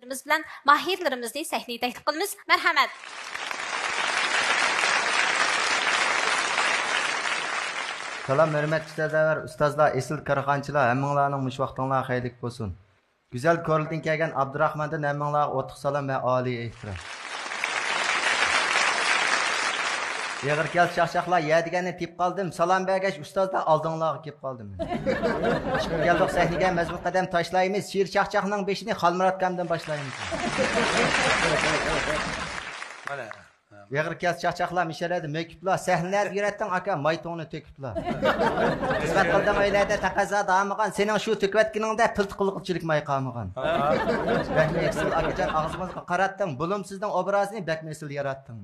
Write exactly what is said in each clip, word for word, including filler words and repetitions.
بىلەن ماھىرلىرىمىزنى سەھنىگە تەكلىپ قىلىمىز. مەرھەمەت. سالام، ھۆرمەتلىك سۆزۋەر ئۇستازلار، ئېسىل كارخانىچىلار، ھەممىڭلارنىڭ مۇشۇ ۋاقتىڭلار خەيرلىك بولسۇن. گۈزەل كورلىدىن كەلگەن ئابدۇراخماندىن ھەممىڭلارغا ئوتلۇق سالام ۋە ئالىي ئېھتىرام. ئېغىر كەلسە چاقچاقلار، يە دېگەننى تېپىپ قالدىم. سالام بەرگەچ ئۇستازلار ئالدىڭلارغا كېلىپ قالدىم. چىقىپ كەلدۇق سەھنىگە، مەزمۇت قەدەم تاشلايمىز. شېئىر چاقچاقنىڭ بېشىنى خالمۇرات ئاكامدىن باشلايمىز. مانا. ئېغىر كەلسە چاقچاقلار مىشەلەردە مۆكۈپلا، سەھنىلەردە يۈرەتتىڭ ئاكا، ماي توڭنى تۆكۈپلا. خىزمەت قىلدىڭ ئۆيلەردە تەقەززادا ھامىغان، سېنىڭ شۇ تۆكۈۋەتكىنىڭدە پىلتە قىلغۇچىلىك ماي قالمىغان. بەكمۇ ئېسىل ئاكىجان، ئاغزىمىزغا قاراتتىڭ، بولۇمسىزنىڭ ئوبرازىنى بەكمۇ ئېسىل ياراتتىڭ.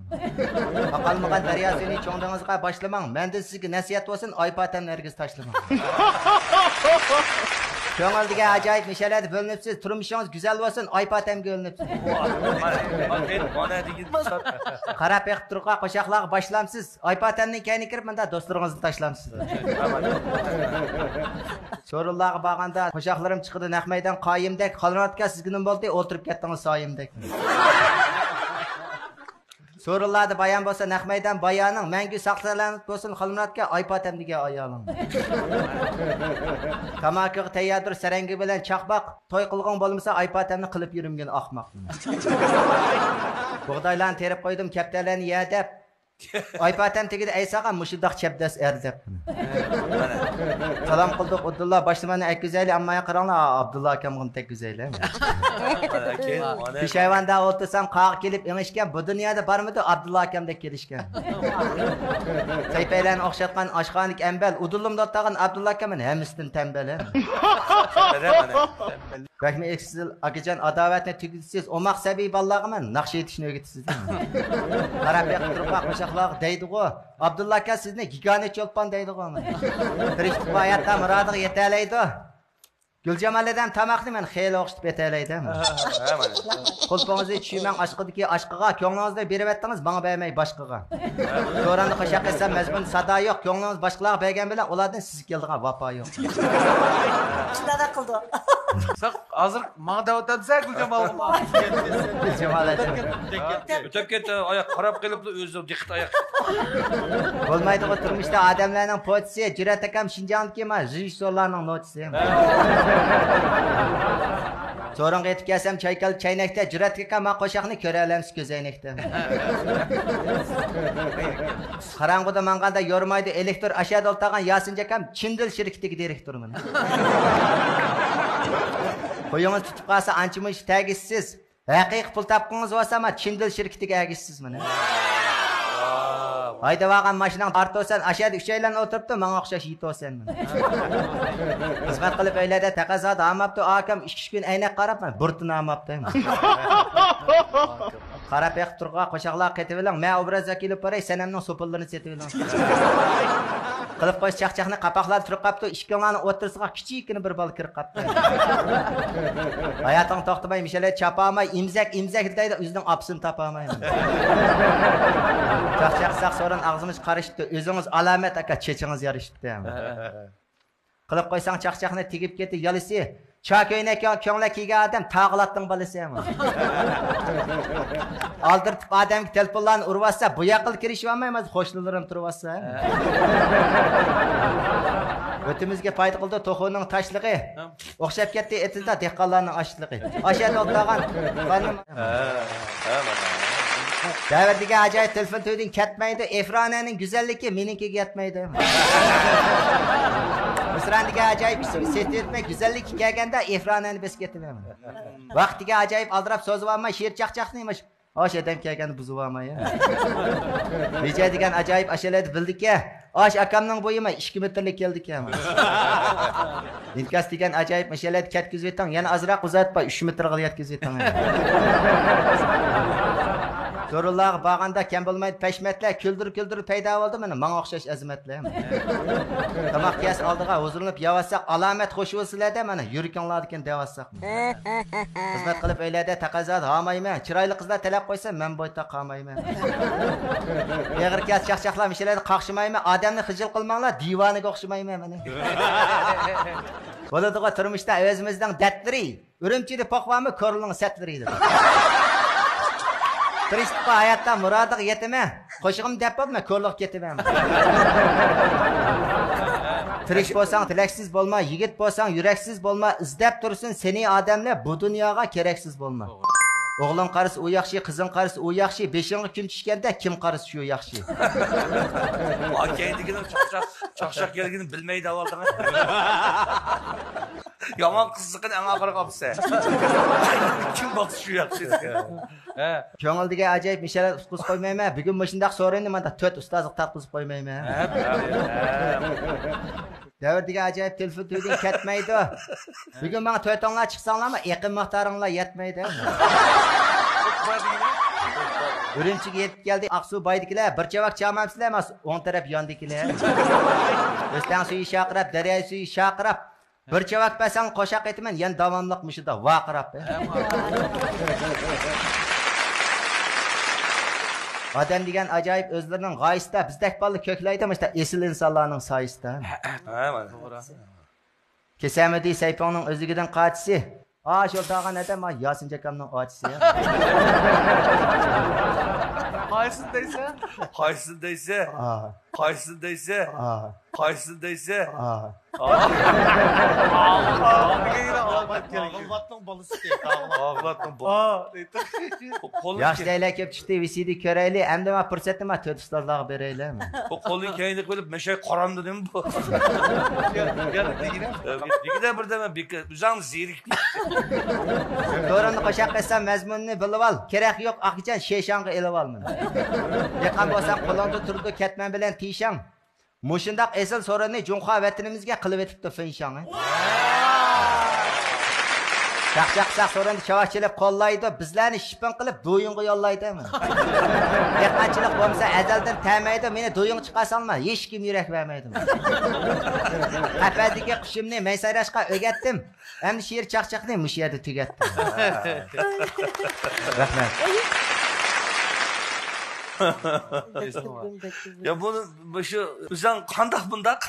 ئاقالمىغان دەريا سۈيىنى چوڭ دېڭىزغا باشلىماڭ، مەندىن سىزگە نەسىھەت بولسۇن، ئايپاتەمنى ھەرگىز تاشلىماڭ. كۆڭۈل دېگەن ئاجايىپ مىشەلەردە بۆلۈنۈپسىز، تۇرمۇشىڭىز گۈزەل بولسۇن، ئايپاتەمگە ئۆلۈنۈپسىز. قاراپ بېقىپ تۇرغان قوشاقلارغا باشلامسىز، ئايپاتەمنىڭ كەينىگە كىرىپ مۇنداق دوستلىرىڭىزنى تاشلامسىز. سورۇنلارغا بارغاندا قوشاقلىرىم چىقىدۇ نەق مەيدان قايىمدەك، خالمۇرات ئاكا سىزگە نېمە بولدى، ئولتۇرۇپ كەتتىڭىز سايىمدەك. سورۇنلاردا بايان بولسا نەق مەيدان بايانىڭ، مەڭگۈ ساق سالامەت بولسۇن خالمۇرات ئاكا، ئايپاتەم دېگەن ئايالىڭ. تاماكىغا تەيياردۇر سەرەڭگە بىلەن چاقماق، توي قىلغۇڭ بولمىسا ئايپاتەمنى قىلىپ يۈرمىگىن ئاقماق. بۇغدايلارنى تېرىپ قويدۇم كەپتەرلەرنى يە دەپ، ئايپاتەم تېگىدە ئەيساغا مۇشۇنداق چەبدەس ئەر دەپ. سالام قىلدۇق ئابدۇللا باشلىماننى ئەككۈزەيلى، ئەمما قاراڭلار، ئابدۇللا ئاكامغىمۇ تەگكۈزەيلى. پېشايۋاندا ئولتۇرسام قاغا كېلىپ ئېڭىشكەن، بۇ دۇنيادا بارمىدۇ ئابدۇللا ئاكامدەك كېلىشكەن. سەيپەيلەرنى ئوخشاتقان ئاشخانىدىكى ئەمبەل، ئۇدۇللۇمدا ئولتۇرغان ئابدۇللا ئاكام مەن ھەممىسىدىن تەمبەل. بەكمۇ ئېسىل ئاكىجان، ئاداۋەتنى تۈگىتىسىز، ئوماق سەبىي بالىلارغا مەن ناخشا ئېيتىشنى ئۆگىتىسىز. قاراپ بېقىپ تۇرۇپ قوشاقلارغا دەيدىغۇ، ئابدۇللا ئاكا سىزنى گىگانە چولپان دەيدىغۇ. تىرىشتۇق ھاياتتا مۇرادىغا يېتەلەيدۇ. گۈلجامال ھەدەم تاماقنى مەن خېلى ئوخشىتىپ ئېتەلەيدۇ. قۇلپىڭىزنى چۈشۈرمەڭ ئاشقىدىكى ئاشقىغا، كۆڭلىڭىزنى بېرىۋەتتىڭىز ماڭا بەرمەي باشقىغا. سوراندا قوشاق ئېيتسام مەزمۇن سادا يوق، كۆڭلىڭىز باشقىلارغا بەرگەن بىلەن ئۇلاردىن سىزگە كېلىدىغان ۋاپا يوق. شۇنداق قىلدى. ساق ھازىر ماڭا دەۋاتامسەن گۈلجامالغا؟ گۈلجامال ئەجەم. ئۆتۈپ كەتتى، ئاياق قاراپ قېلىپلا ئۆزى دىققىتى ئاياق. بولمايدىغۇ تۇرمۇشتا ئادەملەرنىڭ پوچىسى. جۈرئەت ئاكام شىنجاڭدىكى ما رېژىسسورلارنىڭ نوچىسى. سورۇنغا يېتىپ كەلسەم چايكال چەينەكتە، جۈرئەت ئاكام ما قوشاقنى كۆرەلەمسىز كۆزەينەكتە. قاراڭغۇدا ماڭغاندا يورۇمايدۇ ئېلېكتر، ئاشەدە ئولتۇرغان ياسىن جاكام چىندىل شىركىتىگە دىرېكتور مانا. قويىڭىز تۇتۇپ قالسا ئانچە مۇنچە تەگىشسىز. ھەقىقىي پۇل تاپقىڭىز بولسا ما چىندىل شىركىتىگە ئەگىشسىز مانا. ھايدىۋالغان ماشىناڭ ئارتوسەن، ئاشەدە ئۈچەيلەن ئولتۇرۇپتۇ، ماڭا ئوخشاش يېتوسەن مانا. خىزمەت قىلىپ ئۆيلەردە تەقەززادا ھاماپتۇ، ئاكام ئىككى ئۈچ كۈن ئەينەك قاراپ، بۇرتىنى ھاماپتۇ. قاراپ بېقىپ تۇرغان قوشاقلار قېتىۋېلىڭ، مەن ئوبراز ئەكېلىپ باراي، سەنەمنىڭ سوپۇنلىرىنى سېتىۋېلىڭ. قىلىپ قويسا چاقچاقنى قاپاقلار تۈرۈپ قاپتۇ، ئىككىڭلارنىڭ ئوتتۇرىسىغا كىچىككىنە بىر بالا كىرىپ قاپتۇ. ھاياتىڭ توختىماي مىشەلەي چاپالماي، ئىمزەك ئىمزەك دەيدۇ، ئۆزىنىڭ ئاپىسىنى تاپالماي. چاقچاق ساق سورۇن ئاغزىمىز قارىشىپتۇ، ئۆزىڭىز ئالامەت ئاكا، چېچىڭىز يارىشىپتۇ. قىلىپ قويساڭ چاقچاقنى تېگىپ كېتى يالىسى. چا كۆينەك كۆڭلەك كىيگەن ئادەم تاغىلاتنىڭ بالىسى. ئالدىرىتىپ ئادەمگە تېلېفونلارنى ئۇرۇۋاتسا، بۇ ياققىلا كىرىشىۋالماي، مانا قوشنىلىرىم تۇرۇۋاتسا. ۋەتىنىمىزگە پايدا قىلدى توخۇنىڭ تاشلىقى. ئوخشاپ كەتتى ئېتىزدا دېھقانلارنىڭ ئاشلىقى. ئاشەدە ئولتۇرغان خانىم. دەۋر دېگەن ئاجايىپ تېلېفون تۈۋىدىن كەتمەيدۇ. ئېفرانەنىڭ گۈزەللىكى مېنىڭكىگە يەتمەيدۇ. مىسران دېگەن ئاجايىپ ئىشىكنى سېتىۋېتىمەن، گۈزەللىككە كەلگەندە ئېفرانەنى بېسىپ كېتىمەن. ۋاقىت دېگەن ئاجايىپ ئالدىراپ سوزۇۋالماي، شېئىر چاقچاقنى مۇش ئاش ئادەم كەلگەندە بۇزۇۋالماي. رېجە دېگەن ئاجايىپ ئاشەلەردە بىلدىكەن. ئاش ئاكامنىڭ بويىما ئىككى مېتىرلىك كەلدىكەن. ئىنكاس دېگەن ئاجايىپ مەشەلەدە كەتكۈزۈۋېتىڭ، يەنە ئازراق ئۇزارتىپ ئۈچ مېتىرغا يەتكۈزۈۋېتىڭ. سورۇنلارغا بارغاندا كەم بولمايدۇ پەشمەتلەر، كۈلدۈر كۈلدۈر پەيدا بولدى مانا ماڭا ئوخشاش ئەزىمەتلەر. تاماق كەس ئالدىغا ھۇزۇرلىنىپ يەۋاتساق، ئالامەت خوش بولسىلەردە مانا يۈرىكىڭلاردىكىن دەۋاتساق. خىزمەت قىلىپ ئۆيلەردە تەقەززادا ھامايمەن، چىرايلىق قىزلار تەلەپ قويسا مەن بويتاق قالمايمەن. ئېغىر كەس چاقچاقلار مىشەلەردە قاقشىمايمەن، ئادەمنى خىجىل قىلماڭلار، دىۋانىگە ئوخشىمايمەن مانا. بولىدىغۇ تۇرمۇشتا ئۆزىمىزنىڭ دەردلىرى، ئۈرۈمچىدە پوق بارمۇ، كورلىنىڭ سەتلىرى دەپ. تىرىشتىققۇ ھاياتتا مۇرادىغا يېتىمەن، قوشىقىم دەپ بولۇپمەن، كورلىغا كېتىمەن. تىرىش بولساڭ تىلەكسىز بولما، يىگىت بولساڭ يۈرەكسىز بولما، ئىزدەپ تۇرسۇن سېنى ئادەملەر، بۇ دۇنياغا كېرەكسىز بولما. ئوغلۇڭ قارىسا ئۇ ياخشى، قىزىڭ قارىسا ئۇ ياخشى، بېشىڭغا كۈن چۈشكەندە كىم قارىسا شۇ ياخشى. ئا، كەينىدىكىنىڭ چاقچاق، چاقچاق كەلگىنى بىلمەيدۇ ئاۋۋالدىن. يامان قىزىقىنى ئەڭ ئاخىرىغا ئاپسەن. كىم باقسا شۇ ياخشى. ھە. كۆڭۈل دېگەن ئاجايىپ مەشئەلە ئۇتقۇزۇپ قويمايمەن. بۈگۈن مۇشۇنداق سورۇننى مانا تۆت ئۇستازغا تارتقۇزۇپ قويمايمەن. ھە، ھە، ھە. دەۋر دېگەن ئاجايىپ تېلېفون تۈۋىدىن كەتمەيدۇ. بۈگۈن ماڭا تۆتۈڭلار چىقساڭلارمۇ، ئېقىم مىقدارىڭلار يەتمەيدۇ. ئۈرۈمچىگە يېتىپ كەلدى ئاقسۇ بايدىكىلەر، بىر چاۋاك چالمامسىلەر، ماس ئوڭ تەرەپ ياندىكىلەر. ئۆستەڭ سۈيى شارقىراپ، دەريا سۈيى شارقىراپ، بىر چاۋاك بەرسەڭ قوشاق ئېيتىمەن، يەنە داۋاملىق مۇشۇنداق ۋارقىراپ. ئادەم دېگەن ئاجايىپ ئۆزلىرىنىڭ غايىسىدا، بىزدەك بالىلار كۆكلەيدۇ مۇشۇنداق ئېسىل ئىنسانلارنىڭ سايىسىدا. ھە، مانا. توغرا. كېسەمىدى سەيپۇڭنىڭ ئۆزلۈكىدىن قاچىسى. ئاشۇ ئولتۇرغان ئادەم، ھە، ياسىن جاكامنىڭ ئاچىسى. قايسىنى دەيسەن؟ قايسىنى دەيسەن؟ ئا. قايسىنى دەيسەن؟ ئا. قايسىنى دەيسەن؟ ئا. ئا. ئاغلىۋاتنىڭ بالىسى. ئاغلىۋاتنىڭ بالىسى. ياخشى، لەيلە كۆپ چىقتى، ۋىسىدى كۆرەيلى. ئەمدى ما پۇرسەتنى ما تۆت ئۇستازلارغا بېرەيلى. بۇ قولىنى كەينىگە قويۇپ، مەشەي قارامدۇ نېمە بۇ؟ دېگىنە بىردەم، ئۆزۈڭ زېرىكىپ كەتتى. سورۇننى قوشاق قىلسام، مەزمۇنىنى بىلىۋال. كېرەك يوق، ئاقىجان، شېشاڭغا ئېلىۋال مېنى. دېھقان بولساڭ، قولۇڭدا تۇرىدۇ، كەتمەن بىلەن تىشاڭ. مۇشۇنداق ئېسىل سورۇننى جۇڭخۇا ۋەتىنىمىزگە قىلىۋېتىپتۇ فېنشاڭ. چاقچاق قىلساق سورۇندا چاۋاك چېلىپ قوللايدۇ، بىزلەرنى شىپىڭ قىلىپ دۇيۇڭغا يوللايدۇ. دېھقانچىلىق بولمىسا ئەزەلدىن تەمەيدۇ، مېنى دۇيۇڭغا چىقارساڭلار ھېچكىم يۈرەك بەرمەيدۇ. قەپەستىكى قۇشۇمنى مەن سايراشقا ئۆگەتتىم. ئەمدى شېئىر چاقچاقنى مۇشۇ يەردە تۈگەتتىم. رەھمەت. يا بۇ، بۇ شۇ ئۆزۈڭ قانداق بۇنداق؟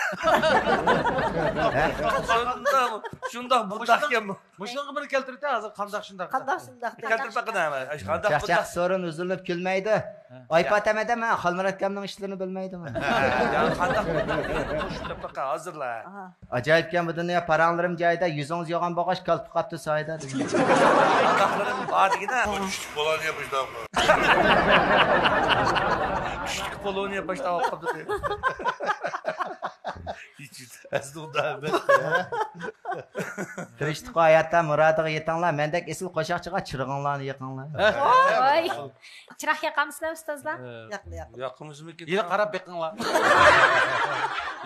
ھە؟ شۇنداق، شۇنداق بۇنداق ئىكەن بۇ. مۇشۇنىڭغا بىر كەلتۈرۈڭ ھازىر، قانداق شۇنداق؟ قانداق شۇنداق؟ كەلتۈرۈپ باققىنا، قانداق چاقچاق بۇنداق؟ سورۇن ئۈزۈلۈپ كۈلمەيدۇ. ھە. ئايپات ئەمەدە مەن خالمۇرات ئاكامنىڭ ئىشلىرىنى بىلمەيدىمەن. ھە، يا قانداق بۇنداق دېگەن قوشۇپ دەپ باققا ھازىرلا. ئاھا. ئاجايىپكەن بۇ دۇنيا، پاراڭلىرىم جايىدا، يۈزىڭىز يوغان بولغاچ، كالپۇك قاپتۇ سايىدا دېگەن. قانداقلىرىم بار دېگىنە. كۈچلۈك بولغان ياپاشلاپ. كۈچلۈك بولغان ياپاشلاپ قاپتۇ. ھېچ ئەسلى ئۇنداق ئەمەس. تىرىشتۇققۇ ھاياتتا، مۇرادىغا يېتىڭلار، مەندەك ئېسىل قوشاقچىغا چىرىغىڭلارنى يېقىڭلار. ۋاي. چىراغ ياقامسىلەر ئۇستازلار؟ ياقلا، ياقلا. ياقىمىزمىكىن؟ يەنە قاراپ بېقىڭلار.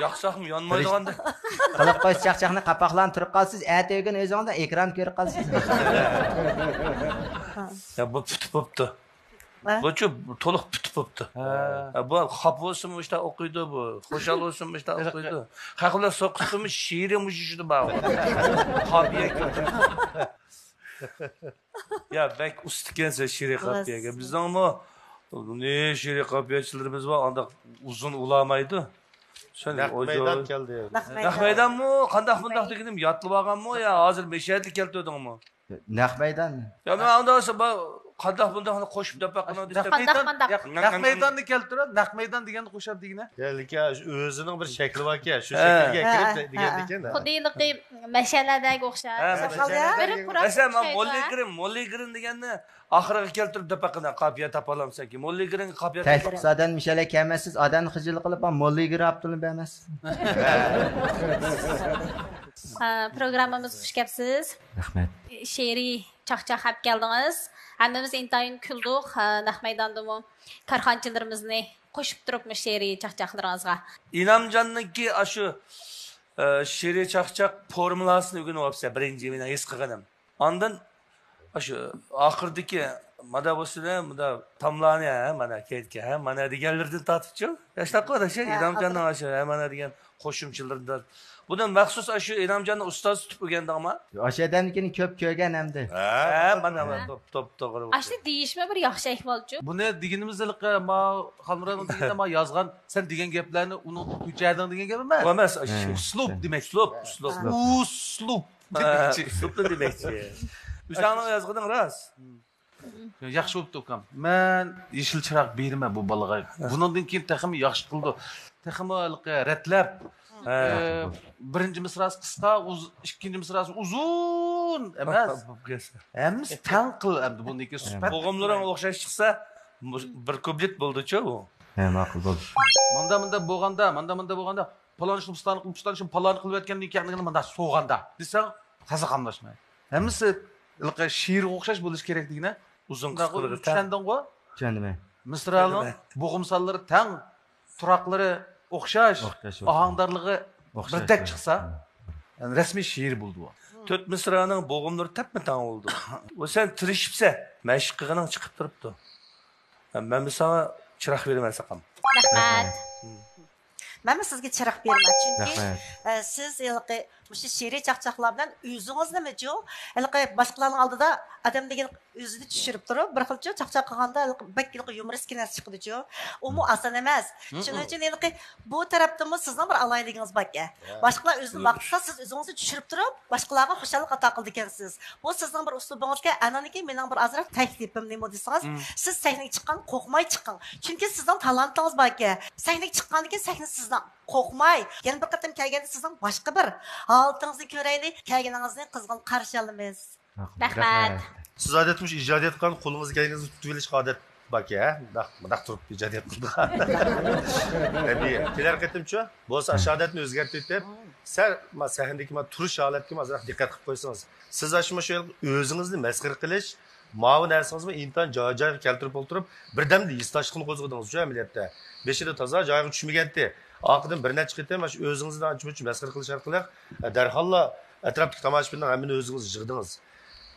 ياقساقمۇ يانمايدىغاندەك. قىلىپ قويسا چاقچاقنى، قاپاقلارنى تۈرۈپ قالىسىز، ئەتە ئۆگۈن ئۆزىڭىزنىڭ ئېكراننى كۆرۈپ قالىسىز. يا، بۇ پۈتۈپ بوپتۇ. ھە؟ بۇچۇ تولۇق پۈتۈپ بوپتۇ. ھە. ھە، بۇ خاپا بولسىمۇ مۇشۇنداق ئوقۇيدۇ، بۇ خۇشال بولسىمۇ مۇشۇنداق ئوقۇيدۇ. خەق بىلەن سوقۇشقىمۇ شېئىرى مۇشۇ شۇدا بار. قاپىيە كۆپ. يا، بەك ئۇستىكەنسەن شېئىرىي قاپىيەگە. بىزنىڭمۇ نى شېئىرىي قاپىيەچىلىرىمىز بار، ئانداق ئۇزۇن ئۇلامايدۇ. سەن نەق مەيدان كەلدى. نەق مەيدانمۇ؟ قانداق بۇنداق دېگىنىم، ياتلىۋالغانمۇ يا ھازىر مەشەدە كەلتۈردۈڭمۇ؟ نەق مەيدان. يا، مەن ئاندىن سوڭ قانداق بۇنداقنى قوشۇپ دەپ باققىنا دېسەم. قانداق، قانداق؟ نەق مەيداننى كەلتۈرە، نەق مەيدان دېگەننى قوشۇپ دېگىنە. يا، لېكىن ئۆزىنىڭ بىر شەكلى باركەن، شۇ ھە. شەكىلگە ھە، كىرىپ ھە، دېگەن ھە. ئىكەن. خۇددى ھېلىقى مەشەلەدەك ئوخشاش. ھە، مەشەلە. بىر پۇراپ مەسىلەن، مەن ئوخشايدۇ، موللى ھە. گىرىم، موللى گىرىم دېگەننى ئاخىرىغا كەلتۈرۈپ دەپ باققىنا، قاپىيە تاپالامسەنكى. موللى گىرىمگە قاپىيە تەكلىپ قىلسا ئادەم مەشەلە كەلمەسسىز، ئادەمنى خىجىل قىلىپ، موللى گىرىم ئاپتونوم بەرمەسسىز. ھە، پروگراممىمىزغا خۇش كەپسىز. رەھمەت. شېئىرىي چاقچاق ئەپ كەلدىڭىز. ھەممىمىز ئىنتايىن كۈلدۇق. ھە، نەق مەيداندىمۇ كارخانىچىلىرىمىزنى قوشۇپ تۇرۇپمۇ شېئىرىي چاقچاقلىرىڭىزغا. ئىنامجاننىڭكى ئاشۇ، ئە، شېئىرىي چاقچاق فورمۇلاسىنى ئۆگىنىۋاپسەن، بىرىنچى مېنىڭ ھېس قىلغىنىم. ئاندىن ئاشۇ ئاخىرىدىكى مانا بولسىلە، مۇندا تاملارنى، ھە، مانا كەيتكە، ھە، مانا دېگەنلىرىدىن تارتىپچۇ. ياشلاپ قويدى شۇ ھە، ئىنامجاننىڭ ئاشۇ، ھە، مانا دېگەن قوشۇمچىلىرىدا. بۇنى مەخسۇس ئاشۇ ئىنامجاننى ئۇستاز تۇتۇپ ئۆگەندىڭما؟ ئاشۇ ئادەمنىڭكىنى كۆپ كۆرگەن ئەمدى. ھە، مانا، مانا، توپ، توپ، توغرا. ئاشۇنى دېيىشمۇ بىر ياخشى ئەھۋالچۇ. بۇنى دېگىنىمىز ھېلىقى ما خانمۇراتنىڭ دېگىنىدە ما يازغان، سەن دېگەن گەپلەرنى ئۇنىڭ كۆچەردىڭ دېگەن گەپ ئەمەس. ئۇ ئەمەس، ئاشۇ. ھە. ئۇسلۇب دېمەكچى. ئۇسلۇب، ئۇسلۇب. ئۇسلۇب. ئۇسلۇب دېمەكچى. ئۇسلۇبنى دېمەكچى. ئۆزۈڭنىڭ يازغىنىڭ راست. ياخشى بوپتۇ، ئۇكام. مەن يېشىل چىراغ بېرىمەن بۇ بالىغا. بۇنىڭدىن كېيىن تېخىمۇ ياخشى قىلىدۇ. تېخىمۇ ھېلىقى رەتلەپ، ھە. ئى، بىرىنچى مىسراسى قىسقا، ئۇز-، ئىككىنچى مىسراسى ئۇزۇن ئەمەس. ھەممىسى تەڭ قىل ئەمدى بۇنىڭكى سۈپەت. بوغۇملىرىڭ ئوخشاش چىقسا، بۇ بىر كۇپلېت بولدىچۇ بۇ. ھە، ماقۇل بولدى. ماندا مۇندا بولغاندا، ماندا مۇندا بولغاندا، پالان شۇ پۇستان قىلىپ، پۇستان شۇ پالان قىلىۋەتكەندىن كېيىن مانداق سوغاندا دېسەڭ، تازا قاملاشمايدۇ. ھەممىسى ھېلىقى شېئىرغا ئوخشاش بولۇشى كېرەك دېگىنە. ئۇزۇن قىسقىلىقى تەڭ. چۈشەندىڭغۇ؟ چۈشەندىم. مىسرانىڭ بوغۇم سانلىرى تەڭ، تۇراقلىرى ئوخشاش، ئوخشاش، ئوخشاش. ئاھاڭدارلىقى ئوخشاش، بىردەك چىقسا، ھە. يەنى رەسمىي شېئىر بولىدۇ ئۇ. تۆت مىسرانىڭ بوغۇملىرى تەپمۇ تەڭ بولىدۇ. ئۇ سەن تىرىشىپسەن، مەشىق قىلغىنىڭ چىقىپ تۇرۇپتۇ. مەنمۇ ساڭا چىراغ بېرىمەن ساقام. رەھمەت. مەنمۇ سىزگە چىراغ بېرىمەن، چۈنكى، رەھمەت. ئە، سىز ھېلىقى مۇشۇ شېئىرىي چاقچاقلار بىلەن ئۆزىڭىزنىمۇچۇ، ھېلىقى باشقىلارنىڭ ئالدىدا ئادەم دېگەن ئۆزىنى چۈشۈرۈپ تۇرۇپ، بىر خىلچۇ چاقچاق قىلغاندا ھېلىقى بەك ھېلىقى يۇمورېسكىي نەرسە چىقىدىچۇ. ئۇمۇ ئاسان ئەمەس. شۇنىڭ ئۈچۈن ھېلىقى بۇ تەرەپتىنمۇ سىزنىڭ بىر ئالاھىدىلىكىڭىز باركەن. باشقىلار ئۆزىنى ماختىسا، سىز ئۆزىڭىزنى چۈشۈرۈپ تۇرۇپ، باشقىلارغا خۇشاللىق ئاتا قىلىدىكەنسىز. بۇ سىزنىڭ بىر ئۇسلۇبىڭىزكەن. ئانانكى مېنىڭ بىر ئازراق تەكلىپىم نېمە دېسىڭىز، سىز سەھنىگە چىققان قورقماي چىقىڭ. چۈنكى سىزنىڭ تالانتىڭىز باركەن. سەھنىگە چىققاندىن كېيىن سەھنە سىزنىڭ. قورقماي، يەنە بىر قېتىم كەلگەندە سىزنىڭ باشقا بىر ھالىتىڭىزنى كۆرەيلى. كەلگىنىڭىزنى قىزغىن قارشى ئالىمىز. رەھمەت. سىز ئادەتتە مۇشۇ ئىجادىيەت قىلغان قولىڭىزغا كەلگىنىڭىزنى تۇتۇۋېلىش ئادەت باركەن، ھە؟ مۇنداق، مۇنداق تۇرۇپ ئىجادىيەت قىلىدىغان. تەبىئىي. كېلەر قېتىمچۇ؟ بولسا ئاشۇ ئادەتنى ئۆزگەرتىۋېتىپ، سەل ما سەھنىدىكى ما تۇرۇش ھالەتكە ئازراق دىققەت قىلىپ قويسىڭىز. سىز ئاشۇ مۇشۇ ئۆزىڭىزنى مەسخىرە قىلىش، ماۋۇ نەرسىڭىزمۇ ئىنتايىن جاي-جايغا كەلتۈرۈپ ئولتۇرۇپ، بىردەمدە ھېسداشلىقنى قوزغىدىڭىزچۇ ئەمەلىيەتتە. بېشىدا تازا جايىغا چۈشمىگەنتى. ئارقىدىن بىر نەچچە قېتىم مۇشۇ ئۆزىڭىزنى ئانچە-مۇنچە مەسخىرە قىلىش ئارقىلىق، دەرھاللا ئەتراپتىكى تاماشىبىننىڭ ھەممىنى ئۆزىڭىز يىغدىڭىز.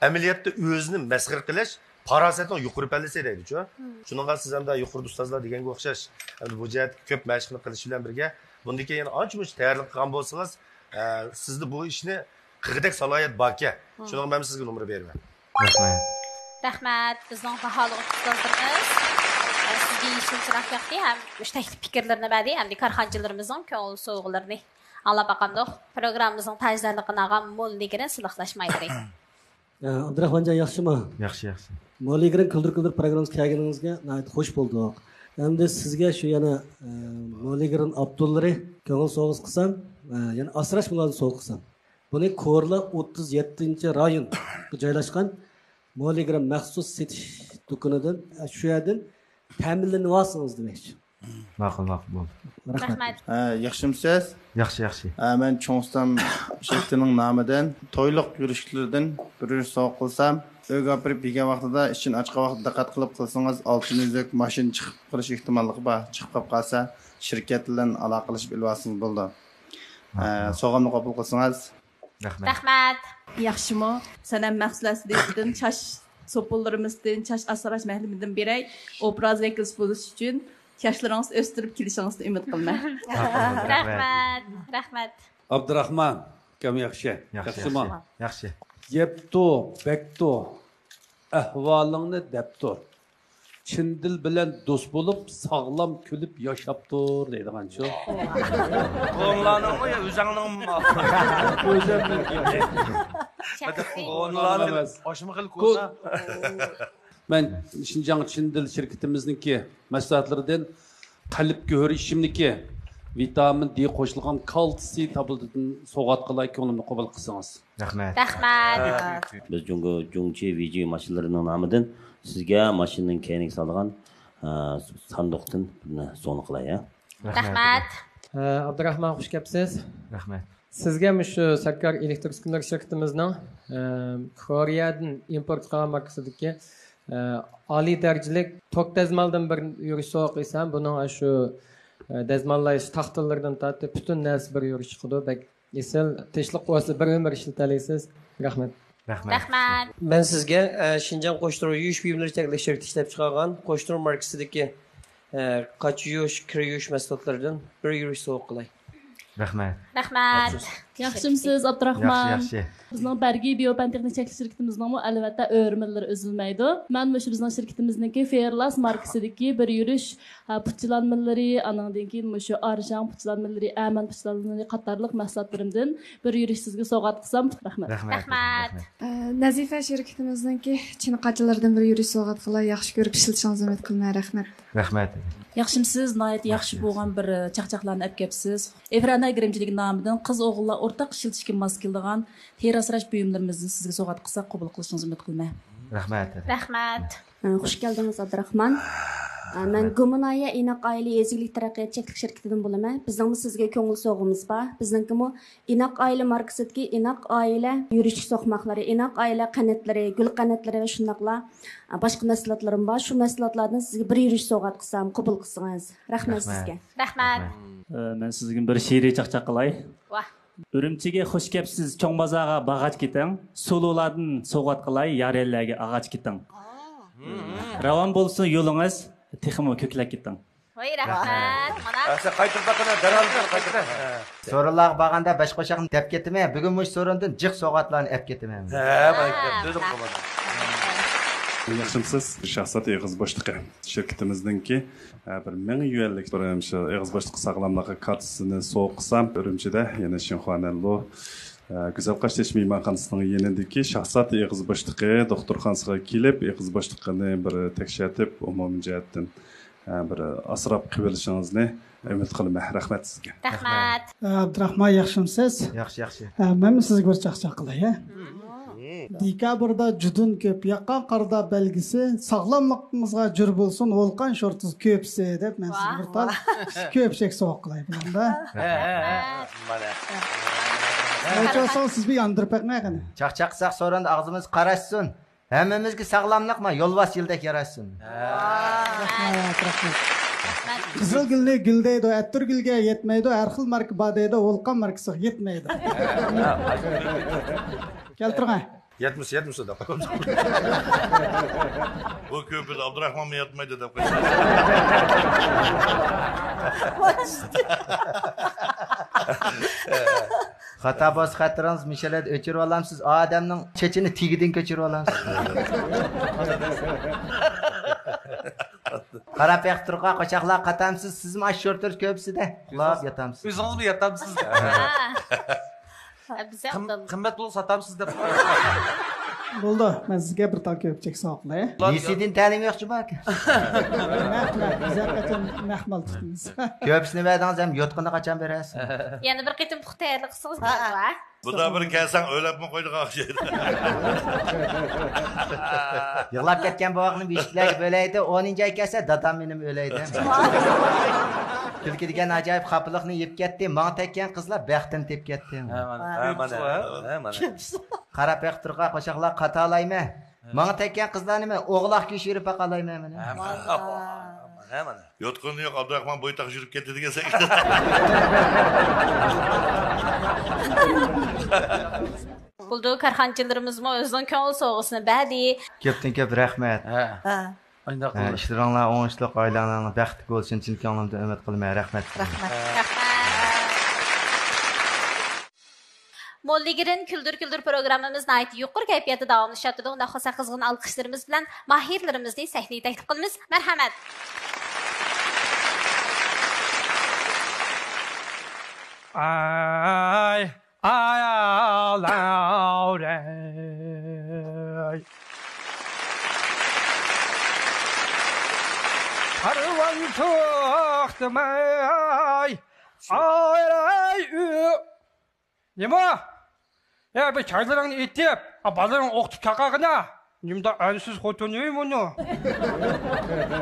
ئەمەلىيەتتە ئۆزىنى مەسخىرە قىلىش پاراسەتنىڭ يۇقىرى پەللىسى دەيدىچۇ. شۇنىڭغا سىز ئەمدى يۇقىرىدا ئۇستازلار دېگەنگە ئوخشاش، ئەمدى بۇ جەھەتتىكى كۆپ مەشىقنى قىلىش بىلەن بىرگە، بۇندىن كېيىن يەنە ئانچە-مۇنچە تەييارلىق قىلغان بولسىڭىز، ئە، سىزدە بۇ ئىشنى قىلغۇدەك سالاھىيەت باركەن. شۇنىڭغا مەن سىزگە نومۇر بېرىمەن. رەھمەت. رەھمەت، بىزنىڭ باھالىغۇچى ئۇستازلىرىمىز، ئە، سىزگە يېشىل چىراغ ياقتى ھەم مۇشۇ تەكلىپ پىكىرلىرىنى بەردى. ئەمدى كارخانىچىلىرىمىزنىڭ كۆڭۈل سوۋغىلىرىنى ئاڭلاپ باقامدۇق. پروگراممىمىزنىڭ تاجدارلىقىنى ئالغان موللىگرىن سىلىقداش مايلىرى. ئە، ئابدۇراخمانجان ياخشىمۇ؟ ياخشى، ياخشى. موللىگرىن كۈلدۈر كۈلدۈر پروگراممىسىغا كەلگىنىڭىزگە ناھايىتى خوش بولدۇق. ئەمدى سىزگە شۇ يەنە، ئە، موللىگرىن ئاپتونلىرى كۆڭۈل سوۋغىسى قىلسام، ئە، يەنە ئاسراش مۇلازىمە سوۋغا قىلسام. بۇنى كورلا ئوتتۇز يەتتىنچى رايونغا جايلاشقان موللىگرىن مەخسۇس سېتىش دۇكىنىدىن، شۇ يەردىن تەمىنلىنىۋالسىڭىز دېمەكچى. ماقۇل، ماقۇل، بولدى. رەھمەت. رەھمەت. ھە، ياخشىمۇسىز؟ ياخشى، ياخشى. ھە، مەن چوڭ ئۇستام شىركىتىنىڭ نامىدىن تويلۇق يۈرۈشلىرىدىن بىر يۈرۈش سوۋغا قىلسام، ئۆيگە ئاپىرىپ يېگەن ۋاقتىدا ئىچىن ئاچقان ۋاقىتتا دىققەت قىلىپ قىلسىڭىز، ئالتۇن ئۈزۈك ماشىنا چىقىپ قېلىش ئېھتىماللىقى بار. چىقىپ قاپ قالسا، شىركەت بىلەن ئالاقىلىشىپ ئېلىۋالسىڭىز بولىدۇ. ھە، ماقۇل. سوۋغامنى قوبۇل قىلسىڭىز. رەھمەت. رەھمەت. ياخشىمۇ؟ سەنەم مەھسۇلاتلىرىدىن، چاچ سوپۇنلىرىمىزدىن، چاچ ئاسراش مەھلىمىدىن بېرەي، ئوبراز ۋەكىلى بولۇش ئۈچۈن ياشلىرىڭىزنى ئۆستۈرۈپ كېلىشىڭىزنى ئۈمىد قىلىمەن. رەھمەت. رەھمەت. ئابدۇراخمان ئاكام ياخشى. ياخشى، ياخشىمۇ؟ ياخشى. يەپتۇ، بەكتۇ، ئەھۋالىڭنى دەپ تۇر. چىن دىل بىلەن دوست بولۇپ، ساغلام كۈلۈپ ياشاپ تۇر دەيدىغان شۇ. كونىلارنىڭمۇ يا ئۆزەڭنىڭمۇ؟ ئۆزەمنىڭ گېپى. شەخسىي. كونىلارنىڭ ئاشۇمۇ خېلى كونا. مەن شىنجاڭ چىن دىل شىركىتىمىزنىڭكى مەھسۇلاتلىرىدىن قەلب گۆھىرى ئىچىملىكى، ۋىتامىن دې قوشۇلغان كالتسىي تابلېتىدىن سوۋغات قىلاي، كۆڭلۈمنى قوبۇل قىلسىڭىز. رەھمەت. رەھمەت. بىز جۇڭگو جۇڭچى ۋېيجى ماشىنىلىرىنىڭ نامىدىن سىزگە ماشىنىنىڭ كەينىگە سالىدىغان، ئە، ساندۇقتىن بىرنى سوۋغا قىلاي، ھە؟ رەھمەت. ھە، ئابدۇراخمان، خۇش كەپسىز. رەھمەت. سىزگە مۇشۇ سەركار ئېلېكتىر ئۈسكۈنىلىرى شىركىتىمىزنىڭ، ئە، كورېيەدىن ئىمپورت قىلغان ماركىسىدىكى، ئە، ئالىي دەرىجىلىك توك دەزمالدىن بىر يۈرۈش سوۋغا قىلسام، بۇنىڭ ئاشۇ، ئە، دەزماللاش تاختىلىرىدىن تارتىپ پۈتۈن نەرسە بىر يۈرۈش چىقىدۇ. بەك ئېسىل، تىنچلىق بولسا بىر ئۆمۈر ئىشلىتەلەيسىز. رەھمەت. رەھمەت. رەھمەت. مەن سىزگە، ئە، شىنجاڭ قوشتۇرما يۇيۇش بۇيۇملىرى چەكلىك شىركىتى ئىشلەپچىقارغان قوشتۇرما ماركىسىدىكى، ئە، قاچا يۇيۇش، كىر يۇيۇش مەھسۇلاتلىرىدىن بىر يۈرۈش سوۋغا قىلاي. رەھمەت. رەھمەت. ياخشىمسىز، ئابدۇراخمان؟ ياخشى، ياخشى. بىزنىڭ بەرگى بىيو پەن تېخنىك چەكلىك شىركىتىمىزنىڭمۇ، ئەلۋەتتە، ئۆرۈملىرى ئۈزۈلمەيدۇ. مەن مۇشۇ بىزنىڭ شىركىتىمىزنىڭكى فېئىرلاس ماركىسىدىكى بىر يۈرۈش، ھە، پۇتچىلانمىلىرى، ئانىڭدىن كېيىن مۇشۇ ئارشاڭ پۇتچىلانمىلىرى، ئەمەن پۇتچىلانمىلىرى قاتارلىق مەھسۇلاتلىرىمدىن بىر يۈرۈش سىزگە سوۋغات قىلسام. رەھمەت. رەھمەت. رەھمەت. ئە، نەزىفە شىركىتىمىزنىڭكى چىنە قاچىلىرىدىن بىر يۈرۈش سوۋغات قىلاي. ياخشى كۆرۈپ ئىشلىتىشىڭىزنى ئۈمىد قىلىمەن. رەھمەت. رەھمەت. ياخشىمسىز؟ ناھايىتى ياخشى ياخشى، بولغان ياخشى. بىر، ئە، چاقچاقلارنى ئەپ كەپسىز. ئېفىر ئەنە گىرىمچىلىكى نامىدىن قىز ئوغۇللار ئورتاق ئىشلىتىشكە ماس كېلىدىغان تېرە ئاسراش بۇيۇملىرىمىزنى سىزگە سوۋغات قىلساق، قوبۇل قىلىشىڭىزنى ئۈمىد قىلىمەن. رەھمەت. رەھمەت. ئە، خوش كەلدىڭىز، ئابدۇراخمان. ئە، مەن رەھمەت. گۇمىنايە ئىناق ئائىلە يېزا ئىگىلىك تەرەققىيات چەكلىك شىركىتىدىن بولىمەن. بىزنىڭمۇ سىزگە كۆڭۈل سوۋغىمىز بار. بىزنىڭكىمۇ ئىناق ئائىلە ماركىسىدىكى ئىناق ئائىلە يۈرۈشلۈك سوقماقلىرى، ئىناق ئائىلە قەنتلىرى، گۈل قەنتلىرى ۋە شۇنداقلا، ئە، باشقا مەھسۇلاتلىرىمۇ بار. شۇ مەھسۇلاتلاردىن سىزگە بىر يۈرۈش سوۋغات قىلسام، قوبۇل قىلسىڭىز. رەھمەت رەھمەت. سىزگە. رەھمەت. ئە، مەن سىزگە بىر شېئىرىي چاقچاق قىلاي. ۋاھ. ئۈرۈمچىگە خۇش كەپسىز، چوڭ بازارغا باغاچ كېتىڭ. سولۇلاردىن سوۋغات قىلاي، يار يەرلەرگە ئاغاچ كېتىڭ. مم. راۋان بولسۇن يولىڭىز، تېخىمۇ كۆكلەپ كېتىڭ. ۋاي، رەھمەت. مانا. ھە، سەن قايتۇرۇپ باققىنا، دەرھال قايتۇرۇپ باق. ھە. سورۇنلارغا بارغاندا بەش قوشاقنى دەپ كېتىمەن. بۈگۈن مۇشۇ سورۇندىن جىق سوۋغاتلارنى ئەپ كېتىمەن. ھە، ھە، مانا، ئۆزۈڭ قىلمىدىڭ. ياخشىمسىز؟ شاھزات ئېغىز بوشلۇقى شىركىتىمىزنىڭكى، ھە، بىر مىڭ يۈەنلىك بىر شۇ ئېغىز بوشلۇقى ساغلاملىقى كارتىسىنى سوۋغا قىلسام، ئۈرۈمچىدە، يەنى شىنخۇانەنلۇ، ھە، گۈزەل قاشتېشى مېھمانخانىسىنىڭ يېنىدىكى شاھزات ئېغىز بوشلۇقى دوختۇرخانىسىغا كېلىپ، ئېغىز بوشلۇقىنى بىر تەكشەرتىپ، ئومۇمىي جەھەتتىن ھە، بىر ئاسراپ قېلىۋېلىشىڭىزنى ئۈمىد قىلىمەن. رەھمەت سىزگە. رەھمەت. ئە، ئابدۇراخمان، ياخشىمسىز؟ ياخشى، ياخشى. ئە، مەنمۇ سىزگە بىر چاقچاق قىلاي، ھە؟ مم. دېكابىردا جۇدۇن كۆپ، ياققان قاردا بەلگىسى، ساغلاملىقىڭىزغا جور بولسۇن، ۋولقان شورتۇز كۆپىسى، دەپ مەن سىزگە ۋاھ. بىر تال كۆپۈچەك سوۋغا قىلاي بۇنىڭدا. ھە، ھە، ھە. مانا. ھە، چوسۇڭ، سىز بىر ياندۇرۇپ بېقىڭە قېنى. چاقچاق قىلساق سورۇندا ئاغزىمىز قاراشسۇن. ھەممىمىزگە ساغلاملىق، ما، يولۋاس يىلدەك ياراشسۇن. رەھمەت، رەھمەت. قىزىل گۈلنى گۈل دەيدۇ، ئەتىرگۈلگە يەتمەيدۇ، ھەر خىل ماركا بار دەيدۇ، ۋولقان ماركىسىغا يەتمەيدۇ. كەلتۈرۈڭە. يەتمىسە، يەتمىسە دەپ قويۇڭ. بۇ كۆپىدە ئابدۇراخمانمۇ ياتمايدۇ دەپ قويۇڭ. خاتا بولسا خاتىرىڭىز مۇشۇ يەردە ئۆچۈرۈۋالامسىز؟ ئادەمنىڭ چېچىنى تېگىدىن كۆچۈرۈۋالامسىز؟ قاراپ بېقىپ تۇرغان قوشاقلار قاتامسىز؟ سىزمۇ ئاشۇ شورتۇرۇش كۆپىسىدە ئۇخلاپ ياتامسىز؟ ئۆزىڭىزمۇ ياتامسىز؟ ھە. بىز قىم-، قىممەت بولسا ساتامسىز دەپ. بولدى، مەن سىزگە بىر تال كۆپۈچەك سوۋغا قىلاي. يېسىدىن تەلىمى يوق جۇمۇ ئاكا. نەق، نەق، بىز ھەر قاچان نەق مال تۇتىمىز. كۆپىسىنى بەردىڭىز ھەم يوتقىنى قاچان بېرەرسىز؟ يەنە بىر قېتىم پۇختا تەييارلىق قىلسىڭىز بولىدۇ. بۇدا بىر كەلسەڭ ئۆيلەپمۇ قويىدىغان ئوخشايدۇ. يىغلاپ كەتكەن بوۋاقنى بېشىكلەرگە بۆلەيدۇ، ئونىنچى ئاي كەلسە دادام مېنىمۇ ئۆلەيدۇ. كۈلكە دېگەن ئاجايىپ خاپىلىقنى يەپ كەتتى، ماڭا تەگكەن قىزلار بەختىنى تېپىپ كەتتى. ھە، مانا، ھە، مانا، ھە، مانا. قاراپ بېقىپ تۇرغان قوشاقلار قاتالايمەن. ماڭا تەگكەن قىزلارنى مەن ئوغلاق گۆشى يېرىپ باقالايمەن مانا. ھە، مانا. ھە، مانا. يوتقىنى يوق، ئابدۇراخمان بويتاق يۈرۈپ كەتتى دېگەن سەكرەپ. بولدى، كارخانىچىلىرىمىزمۇ ئۆزىنىڭ كۆڭۈل سوۋغىسىنى بەردى. كۆپتىن كۆپ رەھمەت. ھە. ھە. ئاينداق ھە، بولدى. ئىشلىرىڭلار ئوڭۇشلۇق، ئائىلەڭلار بەختلىك بولسۇن، چىن كۆڭلۈمدىن ئۈمىد قىلىمەن. رەھمەت. رەھمەت. رەھمەت. موللىگىرىن كۈلدۈر كۈلدۈر پروگراممىمىز ناھايىتى يۇقىرى كەيپىياتتا داۋاملىشىۋاتىدۇ. ئۇنداق بولسا قىزغىن ئالقىشلىرىمىز بىلەن ماھىرلىرىمىزنى سەھنىگە تەكلىپ قىلىمىز. مەرھەمەت. ئاي، ئاي، ئالاۋرەي. كارۋان توختىماي. ئاي، ئاي، ئۇ. نېمە؟ يا، بىر چايلىرىڭنى ئېتىپ، ئا، بالىلىرىڭنى ئوقۇتۇپ چاقىرغىنا. نېمىدا ئەنسىز خوتۇن ئۆي مۇنۇ؟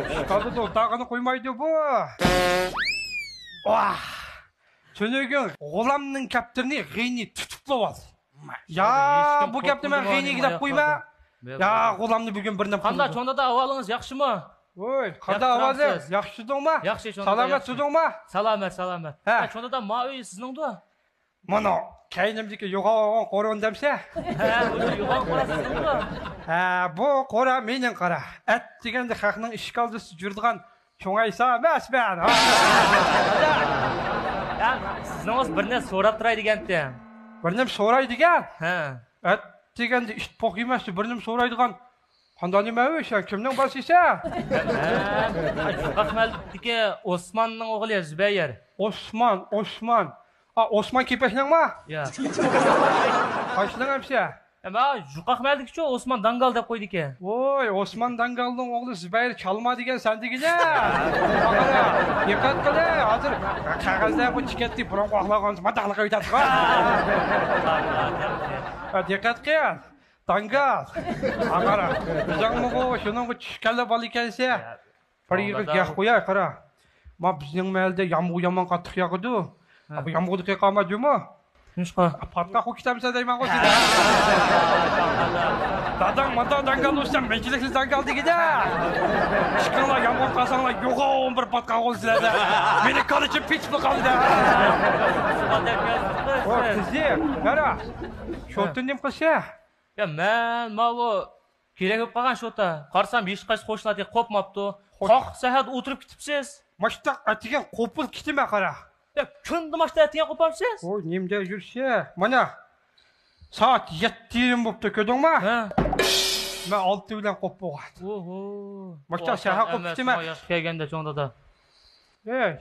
ئىشتالدىن ئولتۇرغىنى قويمايدۇ بۇ. ۋاھ! تۈنۈگۈن غۇلامنىڭ كەپتىرىنى غېنى تۇتۇپلا ئال. يا، بۇ گەپنى مەن غېنىگە دەپ قويما. يا، غۇلامنى بۈگۈن بىر نېمە قىلدى. قانداق چوڭ دادا، ئەھۋالىڭىز ياخشىمۇ؟ ۋوي، قانداق ئەھۋالىڭ؟ ياخشى تۇردۇڭما؟ ياخشى، چوڭ دادا، سالامەت تۇردۇڭما؟ سالامەت، سالامەت. ھە. ھە، چوڭ دادا، ما ئۆي سىزنىڭدۇ؟ مانا كەينىمدىكى يوغان قورۇن دەمسە؟ ھە، مۇشۇ يوغان قورا سىزنىڭمۇ؟ ھە، بۇ قورا مېنىڭ قارا. ئەتىگەندە خەقنىڭ ئىشىك ئالدىسىدا يۈرىدىغان چوڭ ئەيسا ئەمەسمەن. ھە، سىزنىڭ بىر نەرسە سوراپ تۇراي دېگەنتىم. بىر نېمە سوراي دېگەن؟ ھە. ئەتىگەندە ئىت پوق يېمەستە بىر نېمە سورايدىغان. قانداق نېمە ئۇ؟ سەن كىمنىڭ بالىسى سەن؟ مەن يۇقاق مەھەللىدىكى ئوسماننىڭ ئوغلى زۇبەيىر. ئوسمان، ئوسمان. ئا، ئوسمان كېپەكنىڭما؟ يا. قايسىنىڭ ئەمسە؟ ئەمما يۇقاق مەھەللىدىكىچۇ، ئوسمان داڭگال دەپ قويدىكەن. ۋوي، ئوسمان داڭگالنىڭ ئوغلى زۇبەيىر چالما دېگەن سەن دېگىنە. دىققەت قىل، ھازىر قەغەزلەر بۇ چىكەتتى، بۇرۇنقى ئاقلىغان مانداقلا قويۇۋېتەتتىغۇ. دىققەت قىل. داڭگال. ئاقارا. ئۆزۈڭمۇ شۇنىڭغا چۈشكەنلا بالا ئىكەنسەن. بىر يىغا گەپ قوياي، قارا. ما بىزنىڭ مەھەللىدە يامغۇر يامان قاتتىق ياغىدۇ. ھە. بۇ يامغۇردا قېقالما جۇمۇ. نېمىشقا؟ پاتقاق بولۇپ كېتەمسەن دەيمەنغۇ سېنى. داداڭ ماتا داڭگال بولسا، مەنچىلىكسىز داڭگال دېگىدە. ئىككىڭلار يامغۇر قالساڭلار، يوغان بىر پاتقاق بولىسىلەر دە. مېنى كالىچىم پېچىپلا قالدى دە. ئو، قىزىم، قارا. شوتىن نېمە قىلسا؟ يا، مەن ماۋۇ كېرەك بولۇپ قالغان شوتا. قارىسام، ھېچقايسى قوشنىلار قوپماپتۇ. قاق سەھەردە ئولتۇرۇپ كېتىپسىز. ماشتا ئەتىگەن قوپۇپ كېتىمەن، قارا. يا، كۈندە ماشتا ئەتىگەن قوپامسىز؟ ۋوي، نېمىدە يۈرسە؟ مانا، سائەت يەتتە يېرىم بوپتۇ، كۆردۈڭما؟ ھە. مەن ئالتە بىلەن قوپۇپ بولغان. ئوھو. ماشتا سەھەر قوپۇپ كېتىمەن. ياخشى كەلگەندە، چوڭ دادا. ئەي.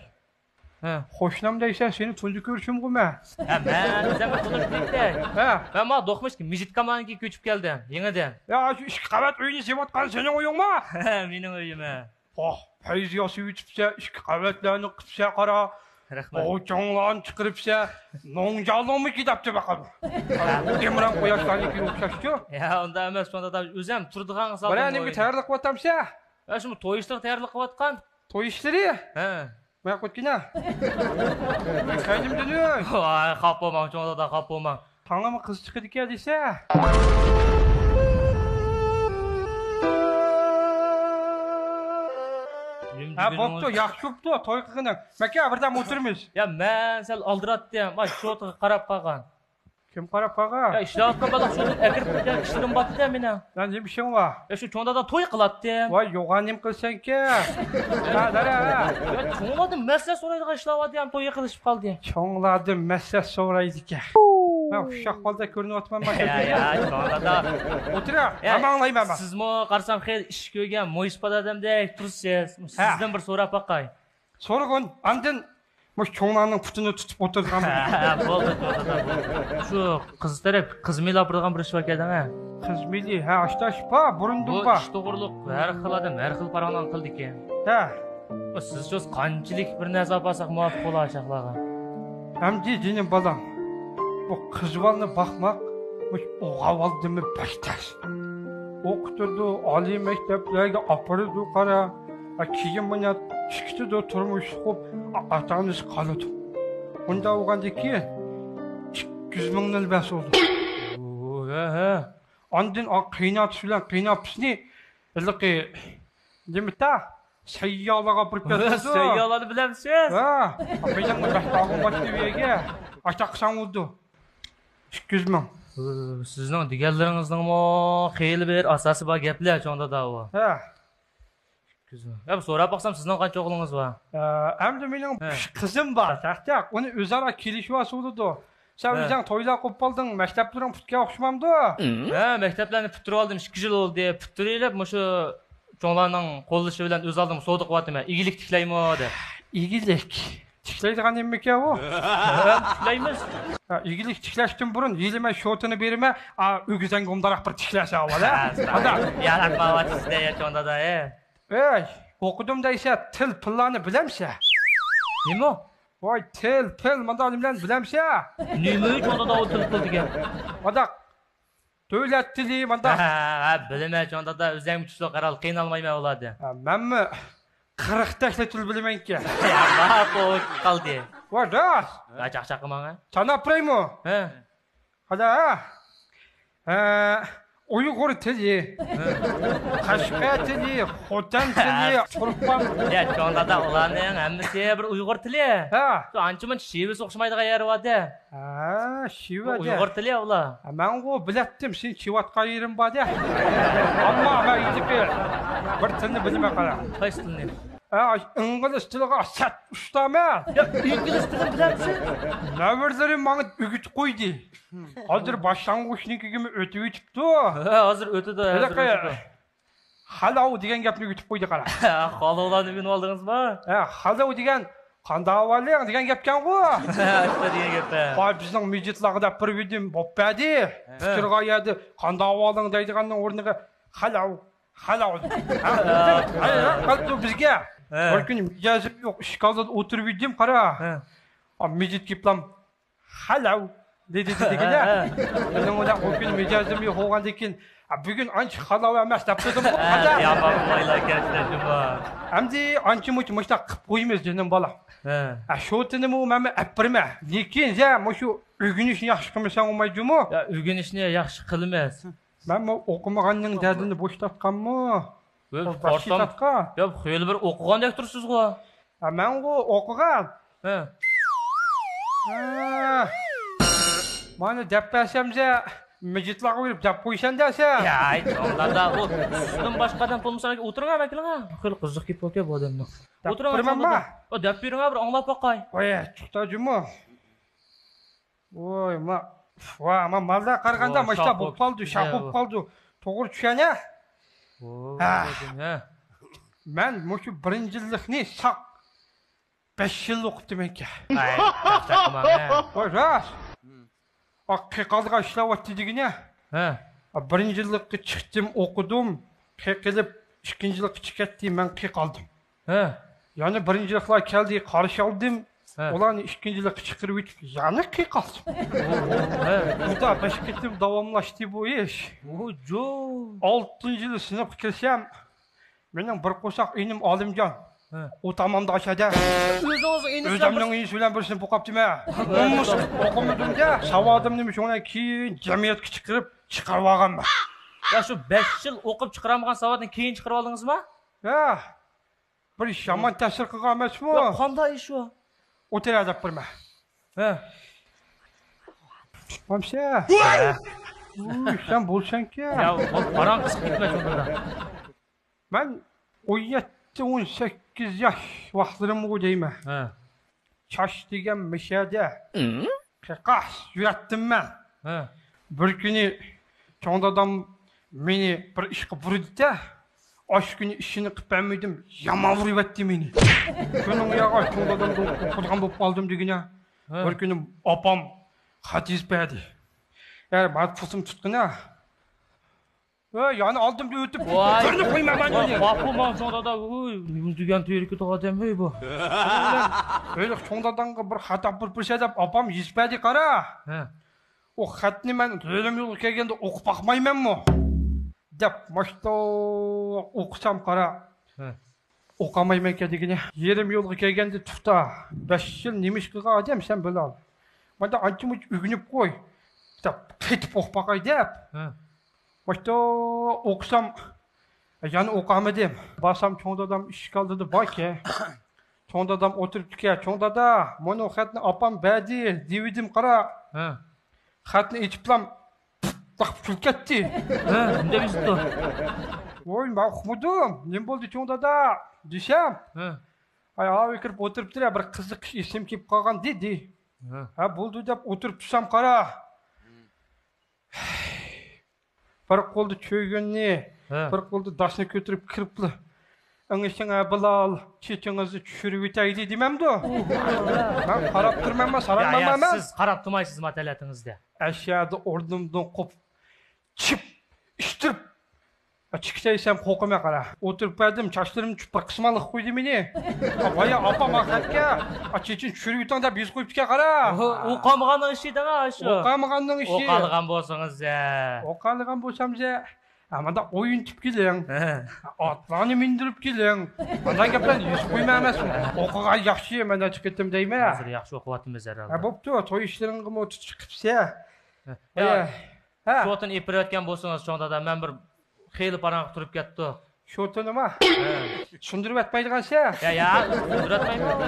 ھە. قوشنام دەيسەن، سېنى تۇنجى كۆرۈشۈمغۇ مەن. ھە، مەن ئۆزۈم بىر تونۇش بىلىكتەك. ھە. مەن مانا دوقمۇش مىجىت كامانىڭكىگە كۆچۈپ كەلدىم، يېڭىدىن. يا، شۇ ئىككى قەۋەت ئۆينى سېلىۋاتقان سېنىڭ ئۆيۈڭما؟ ھە، مېنىڭ ئۆيۈم، ھە. ئوھ، پەيزى ياسىۋېتىپسەن، ئىككى قەۋەتلەرنى قىپسەن، قارا. رەھمەت. ئوچۇڭلارنى چىقىرىپسەن، نوڭجالوڭمۇ كېتەپتۇ بېقىم. ئىمران قۇياشلارنىڭكىگە ئوخشاشچۇ. يا، ئۇنداق ئەمەس، چوڭ دادا، ئۆزۈم تۇرىدىغان سالدىم. بىرەر نېمىگە تەييارلىق قىلىۋاتامسەن؟ ھە، شۇ توي ئىشلىرىغا تەييارلىق قىلىۋاتقان. توي ئىشلىرى؟ ھە. ماياق ئۆتكىنە. كەينىمدىن ئۆي. ۋاي، خاپا بولماڭ، چوڭ دادا، خاپا بولماڭ. تاڭىمۇ قىز چىقىدىكەن دېسە. ھە، بوپتۇ، ياخشى بوپتۇ، توي قىلغىنىڭ. مەكە، بىردەم ئولتۇرىمىز. يا، مەن سەل ئالدىراتتىم. مانا شوتىغا قاراپ قالغان. كىم قاراپ قالغان؟ يا، ئىشلەۋاتقان بالا شۇ ئەكىرىپ كەتكەن ئىشلىرىم بار دېدى مېنىڭ. يا، نېمە ئىشىڭ بار؟ يا، شۇ چوڭ دادام توي قىلاتتى. ۋاي، يوغان نېمە قىلسەنكى؟ ھە، دەرە. يا، چوڭلاردىن مەسلىھەت سورايدىغان ئىشلار بار دېگەن، توي يېقىنلىشىپ قالدى. چوڭلاردىن مەسلىھەت سورايدىكەن. مەن ئۇششاق بالىدەك كۆرۈنۈۋاتىمەنما؟ يا، يا، چوڭ دادا. ئولتۇرە، ھەممە ئاڭلايمەن مەن. سىزمۇ قارىسام خېلى ئىش كۆرگەن، مويسىپات ئادەمدەك تۇرىسىز. سىزدىن بىر سوراپ باقاي. سورىغىن، ئاندىن مۇشۇ چوڭلارنىڭ پۇتىنى تۇتۇپ ئولتۇرىدىغان. بولدى، بولدى، بولدى. شۇ قىز تەرەپ قىز مېلى ئاپىرىدىغان بىر ئىش بار ئىكەن، ھە؟ قىز مېلى، ھە، ئاشتا ئىش بار، بۇرۇندىن بار. بۇ ئىش توغرۇلۇق ھەر خىل ئادەم ھەر خىل پاراڭلارنى قىلىدىكەن. ھە. سىز شۇ قانچىلىك بىر نەرسە ئاپارساق مۇۋاپىق بولار شاخلارغا؟ ئەمدى جېنىم بالام، بۇ قىز بالىنى باقماق مۇشۇ ئوغۇل بالىدىنمۇ بەك تەس. ئوقۇتىدۇ، ئالىي مەكتەپلەرگە ئاپىرىدۇ، قارا. ھە، كېيىن مانا چىقىتىدۇ، تۇرمۇش قۇرۇپ، ئاتا-ئانىسى قالىدۇ. ئۇنداق بولغاندىن كېيىن ئىككى يۈز مىڭدىن بەس بولدى. ھە، ھە. ئاندىن قېيىنئاتىسى بىلەن قېيىنئاپىسىنى ھېلىقى نېمىتا سەييالىغا ئاپىرىپ كەتتى. سەييالانى بىلەمسىز؟ ھە. مېنىڭ بەك داغىم باتتى بۇ يەرگە. ئاشۇنداق قىلساڭ بولىدۇ. ئىككى يۈز مىڭ. سىزنىڭ دېگەنلىرىڭىزنىڭمۇ خېلى بىر ئاساسى بار گەپلەر، چوڭ دادا، ئۇ. ھە. ئىككى يۈز مىڭ. يا، بىر سوراپ باقسام، سىزنىڭ قانچە ئوغلىڭىز بار؟ ئە، ئەمدى مېنىڭ ھە. ئۈچ قىزىم بار. چاقچاق، ئۇنى ئۆزئارا كېلىشىۋالسا بولىدۇ. سەن ھە. ئۆزۈڭ تويلار قىلىپ بولدۇڭ، مەكتەپلىرىڭ پۈتكەن ئوخشىمامدۇ؟ ھە، مەكتەپلەرنى پۈتتۈرۈۋالدىم، ئىككى يىل بولدى. پۈتتۈرۈۋېلىپ، مۇشۇ چوڭلارنىڭ قوللىشى بىلەن ئۆز ئالدىمغا سودا قىلىۋاتىمەن. ئىگىلىك تىكلەيمۇ دەپ. ئىگىلىك؟ تىكلەيدىغان نېمىكەن ئۇ؟ تىكلەيمىز. ھە، ئىگىلىك تىكلەشتىن بۇرۇن ھېلى مەن شوتىنى بېرىمەن، ئا، ئۆگزەڭگە ئۇنداقراق بىر تىكلەسە ئاۋۋال، ھە؟ ھە، ئادا. ياراپ ماۋاتىسىز-دە، يا چوڭ دادا، ھە. ئەي، ئوقۇدۇم دەيسە، تىل پىللارنى بىلەمسە؟ نېمە؟ ۋاي، تىل، پىل، مۇنداق نېمىلەرنى بىلەمسە؟ نېمە چوڭ دادا ئۇ تىل، پىل دېگەن؟ مۇنداق دۆلەت تىلى، مانداق. ھە، ھە، بىلىمەن، چوڭ دادا، ئۆزۈڭمۇ چۈشلۈك قارا، قىينالمايمەن ئۇلاردىن. ھە، مەنمۇ قىرىق تەكلى تىل بىلىمەنكەن. يا، بار، قوي قالدى. ۋاي، راست. ھە، چاقچاق قىلماڭ، ھە. ساناپ بېرەيمۇ؟ ھە. قارا، ھە. ھە، ئۇيغۇر تىلى، قەشقەر تىلى، خوتەن تىلى، تۇرپان. يا، چوڭ دادا، ئۇلارنىڭ ھەممىسى بىر ئۇيغۇر تىلى. ھە. شۇ ئانچە مۇنچە شېۋىسى ئوخشىمايدىغان يەر بار-دە. ھە، شېۋە دە. ئۇيغۇر تىلى ئۇلار. ھە، مەنغۇ بىلەتتىم سېنى چېۋاتقان يېرىم بار-دە. ئەمما مەن ئىزىكى بىر تىلنى بىلىمەن قارا. قايسى تىلنى؟ ھە، ئىنگلىز تىلىغا سەت ئۇستامەن. يا، ئىنگلىز تىلىنى بىلەمسىز؟ نەۋرىلىرىم ماڭا ئۆگىتىپ قويدى. ھازىر باشلانغۇچنىڭكىگىمۇ ئۆتۈۋېتىپتۇ. ھە، ھازىر ئۆتىدۇ، ھازىر ھېلىقى ئۆتىدۇ. خالو دېگەن گەپنى ئۆگىتىپ قويدى قارا. خالولارنى ئۆگىنىۋالدىڭىزمۇ؟ ھە، خالو دېگەن قانداق ئەھۋالىڭ دېگەن گەپكەنغۇ. شۇنداق دېگەن گەپ، ھە. ۋاي، بىزنىڭ مىجىتلارغا دەپ بىر ۋىدىم بوپ بەردى. ھە. پىكىرغا يەردە قانداق ئەھۋالىڭ دەيدىغاننىڭ ئورنىغا خالو، خالو. ھە، ھە، قالىپتۇ بىزگە. ھە. بىر كۈنى مىجەزىم يوق، ئىشىك ئالدىدا ئولتۇرۇپ ئىدىم قارا. ھە. ئا، مىجىت كېپلام. خالو دېدى دېگىنە. ھە، ھە. مېنىڭ ئۇنداق ئۇ كۈنى مىجەزىم يوق بولغاندىن كېيىن، «ئا، بۈگۈن ئانچە خالو ئەمەس» دەپ تۇردۇم. ھە، يامان بالاكەن جۇمۇ. ئەمدى ئانچە مۇنچە مۇشۇنداق قىلىپ قويىمىز جېنىم بالام. ھە. ئا، شوتىنىمۇ مەن ئەپ بېرىمەن. لېكىن سەن مۇشۇ ئۆگىنىشنى ياخشى قىلمىساڭ بولمايدۇ جۇمۇ. يا، ئۆگىنىشنى ياخشى قىلىمىز. مەنمۇ ئوقۇمىغاننىڭ دەردىنى بوش تارتقانمۇ؟ بىر باشقا تارتقان. يا، خېلى بىر ئوقۇغاندەك تۇرسىزغۇ. ھە، مەنغۇ ئوقۇغان. ھە. ھە. مانا دەپ بەرسەمزە، مىجىتلارغا بېرىپ دەپ قويسەن دەسە. ياي، چوڭ دادا، ئۇ سىزدىن باشقا ئادەم تونۇمىسا ئولتۇرۇڭ، ماكىلىڭا. خېلى قىزىق گېپى بار بۇ ئادەمنىڭ. دەپ ئولتۇرۇڭ، بېرىمەنما؟ چوڭ دادا. ئۇ دەپ بېرىڭە، بىر ئاڭلاپ باقاي. قوي، توختا جۇمۇ. ۋوي، ما، ۋا، ما، ماللار قارىغاندا، ۋا، ماشتا شاق بولۇپ قالدى، شاق بولۇپ قالدى. توغرا چۈشەنە. ھە. مەن مۇشۇ بىرىنچى يىللىقنى ساق بەش يىل ئوقۇپتىمەنكەن. ۋوي، راست. ئا، قېقالدىغان ئىشلەۋاتتى دېگىنە. ھە. بىرىنچى يىللىققا چىقتىم، ئوقۇدۇم. قېقىلىپ، ئىككىنچى يىللىققا چىقەتتى، مەن قېقالدىم. ھە. يەنە بىرىنچىلىقلار كەلدى، قارشى ئالدىم. ھە. ئۇلارنى ئىككىنچىلىققا چىقىرىۋېتىپ، يەنە قېقالدىم. ھە. بۇدا بەش قېتىم داۋاملاشتى بۇ ئىش. ۋوجۇ. ئالتىنچى يىلى سىنىپقا كىرسەم، مېنىڭ بىر قورساق ئىنىم ئالىمجان. ھە. ئۇ تامامدا ئاشادا. ئۆزىڭىزنىڭ ئىنىسى بىلەن ئۆزۈمنىڭ ئىنىسى بىلەن بىر سىنىپتا ئوقۇپتىمەن. ھە. ئوقۇمىدىم-دە، ساۋادىمنى شۇنىڭ كېيىن جەمئىيەتكە چىقىرىپ، چىقىرىۋالغانمەن. يا، شۇ بەش يىل ئوقۇپ چىقىرالمىغان ساۋادنى كېيىن چىقىرىۋالدىڭىزمۇ؟ ھە. بىر يامان تەسىر قىلغان ئەمەسمۇ؟ يا، قانداق ئىش ئۇ؟ ئوتتۇرا دەپ بېرىمەن. ھە. تۇتمامسەن؟ ھە. ئۇي، سەن بولسەنكەن. يا، بول، پاراڭ قىسىپ كەتمە شۇنداق. مەن ئون يەتتە، ئون سەككىز ياش ۋاقىتلىرىمغۇ دەيمەن. ھە. چاچ دېگەن مىشەدە قېقاس يۈرەتتىم مەن. ھە. بىر كۈنى چوڭ دادام مېنى بىر ئىشقا بۇيرۇدى-دە، ئاشۇ كۈنى ئىشىنى قىلىپ بەرمىدىم، يامان ئۇرۇۋەتتى مېنى. شۇنىڭ ياغا چوڭ دادامدىن قورقىدىغان بولۇپ قالدىم دېگىنە. ھە. بىر كۈنى ئاپام خەت يېزىپ بەردى. يا، مانا پۇتۇم تۇتقىنا. ۋە يەنە ئالدىمدىن ئۆتۈپ، ۋاي. بىرنى قويمايمەن ۋاي، ئۇنى. قاپۇ ماڭ چوڭ دادا، ۋۇي، نېمە دېگەن تېرىكىدىغان ئادەم، ھەي، بۇ. ھېلىقى چوڭ داداڭغا بىر خەت ئاپىرىپ بېرىسەن دەپ ئاپام يېزىپ بەردى، قارا. ھە. ئۇ خەتنى مەن يېرىم يولغا كەلگەندە ئوقۇپ باقمايمەنمۇ؟ دەپ ماشتا ئوقۇسام، قارا. ھە. ئوقۇمايمەنكەن دېگىنى. يېرىم يولغا كەلگەندە، توختا، بەش يىل نېمە ئىش قىلغان ئادەم سەن، بىلال؟ مانا ئانچە مۇنچە ئۆگىنىپ قوي، دەپ، قېتىپ ئوقۇپ باقاي دەپ. ھە. ماشتا ئوقۇسام، يەنە ئوقۇمىدىم. بارسام، چوڭ دادام ئىشىك ئالدىدا باركەن. چوڭ دادام ئولتۇرۇپتىكەن. «چوڭ دادا، مانا خەتنى ئاپام بەردى» دېۋىدىم، قارا. ھە. خەتنى ئېچىپلام، پۇتلاپ كۈلۈپ كەتتى. ھە، نېمە دەپ يېزىپتۇ؟ ۋوي، مەن ئۇقمىدىم. «نېمە بولدى، چوڭ دادا؟» دېسەم، ھە. «ئاي، ئاۋۇ كىرىپ ئولتۇرۇپتۇ، بىر قىزىق ئىش ئېسىمگە كېلىپ قالغان» دېدى. ھە. ھە، بولدى دەپ ئولتۇرۇپ تۇرسام، قارا. بىر قولدا چۆگۈننى، ھە. بىر قولدا داسنى كۆتۈرۈپ كىرىپلا، «ئېڭىشىڭ، ھە، بىلال، چېچىڭىزنى چۈشۈرۈۋېتەيلى» دېمەمدۇ؟ مەن قاراپ تۇرمەنما، يا، يا، ساراڭمەنما مەن؟ سىز قاراپ تۇرمايسىزما تەلەتىڭىزدە؟ ئەشەدە ئورنۇمدىن قوپ، چىپ، ئىشتىرىپ، چىقىشايسام قوقۇمە، قارا. ئولتۇرۇپ بەردىم، چاچلىرىمنى چۈپ بىر قىسمانلىق قويدى مېنى. بايا ئاپام ئاخىرەتكە، «چېچىنى چۈشۈرۈۋېتىڭ» دەپ يېزىپ قويۇپتىكەن، قارا. ئوقۇمىغاننىڭ ئىشى دەڭ، ئاشۇ. ئوقۇمىغاننىڭ ئىشى. ئوقالىغان بولسىڭىز، ھە. ئوقالىغان بولسام، ھە، مانداق ئوينىتىپ كېلىڭ. ھە. ئاتلارنى مىندۈرۈپ كېلىڭ. مانداق گەپلەرنى يېزىپ قويما ئەمەسمۇ؟ ھە. ئوقۇغان ياخشى، مەن ئاچىقىتىم دەيمەن. ھازىر ياخشى ئوقۇۋاتىمىز ھەرھالدا. ھە، بوپتۇ، توي ئىشلىرىڭغىمۇ تۇتۇش قىپسە. ھە. ھە. ھە. شوتىنى ئېلىپ بېرىۋەتكەن بولسىڭىز، چوڭ دادا، مەن بىر خېلى پاراڭغا تۇرۇپ كەتتۇق. شوتىنىما؟ ھە. سۇندۇرۇۋەتمەيدىغانسەن؟ يا، يا، سۇندۇرۇۋەتمەيمەن.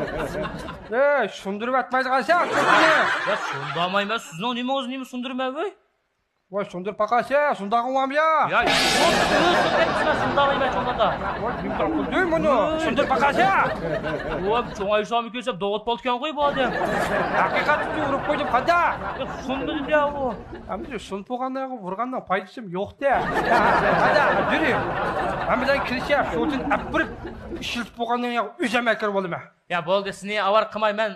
ئەي، سۇندۇرۇۋەتمەيدىغانسەن شوتىنى؟ يا، سۇندۇرمايمەن، سىزنىڭ نېمىڭىز، نېمە سۇندۇرىمەن، ۋەي؟ ۋاي، سۇندۇرۇپ باقايسەن، سۇندۇرغىن ۋام يا. يا، سۇندۇرمايمەن، چوڭ دادا. ۋاي، نېمە قىلدىڭ بۇنى؟ سۇندۇرۇپ باقايسەن. ۋاي، چوڭ ئايسامنى كۆرسەم، داۋۇت پالتىكەن قوي بۇ ئادەم. ھەقىقەتنى ئۇرۇپ قويدۇم، قانداق؟ يا، سۇندۇردۇم يا ئۇ. ئەمدى سۇن بولغاندا ۋۇرغاننىڭ پايدىسى يوق-دە. ھەدە، يۈرۈڭ. مەن بىلەن كىرىشە، شۇتىن ئەپىرىپ ئىشلىتىپ بولغاندىن كېيىن ئۆزۈم ئەكىرىپ ئالىمەن. يا، بولدى، سېنى ئاۋارە قىلماي، مەن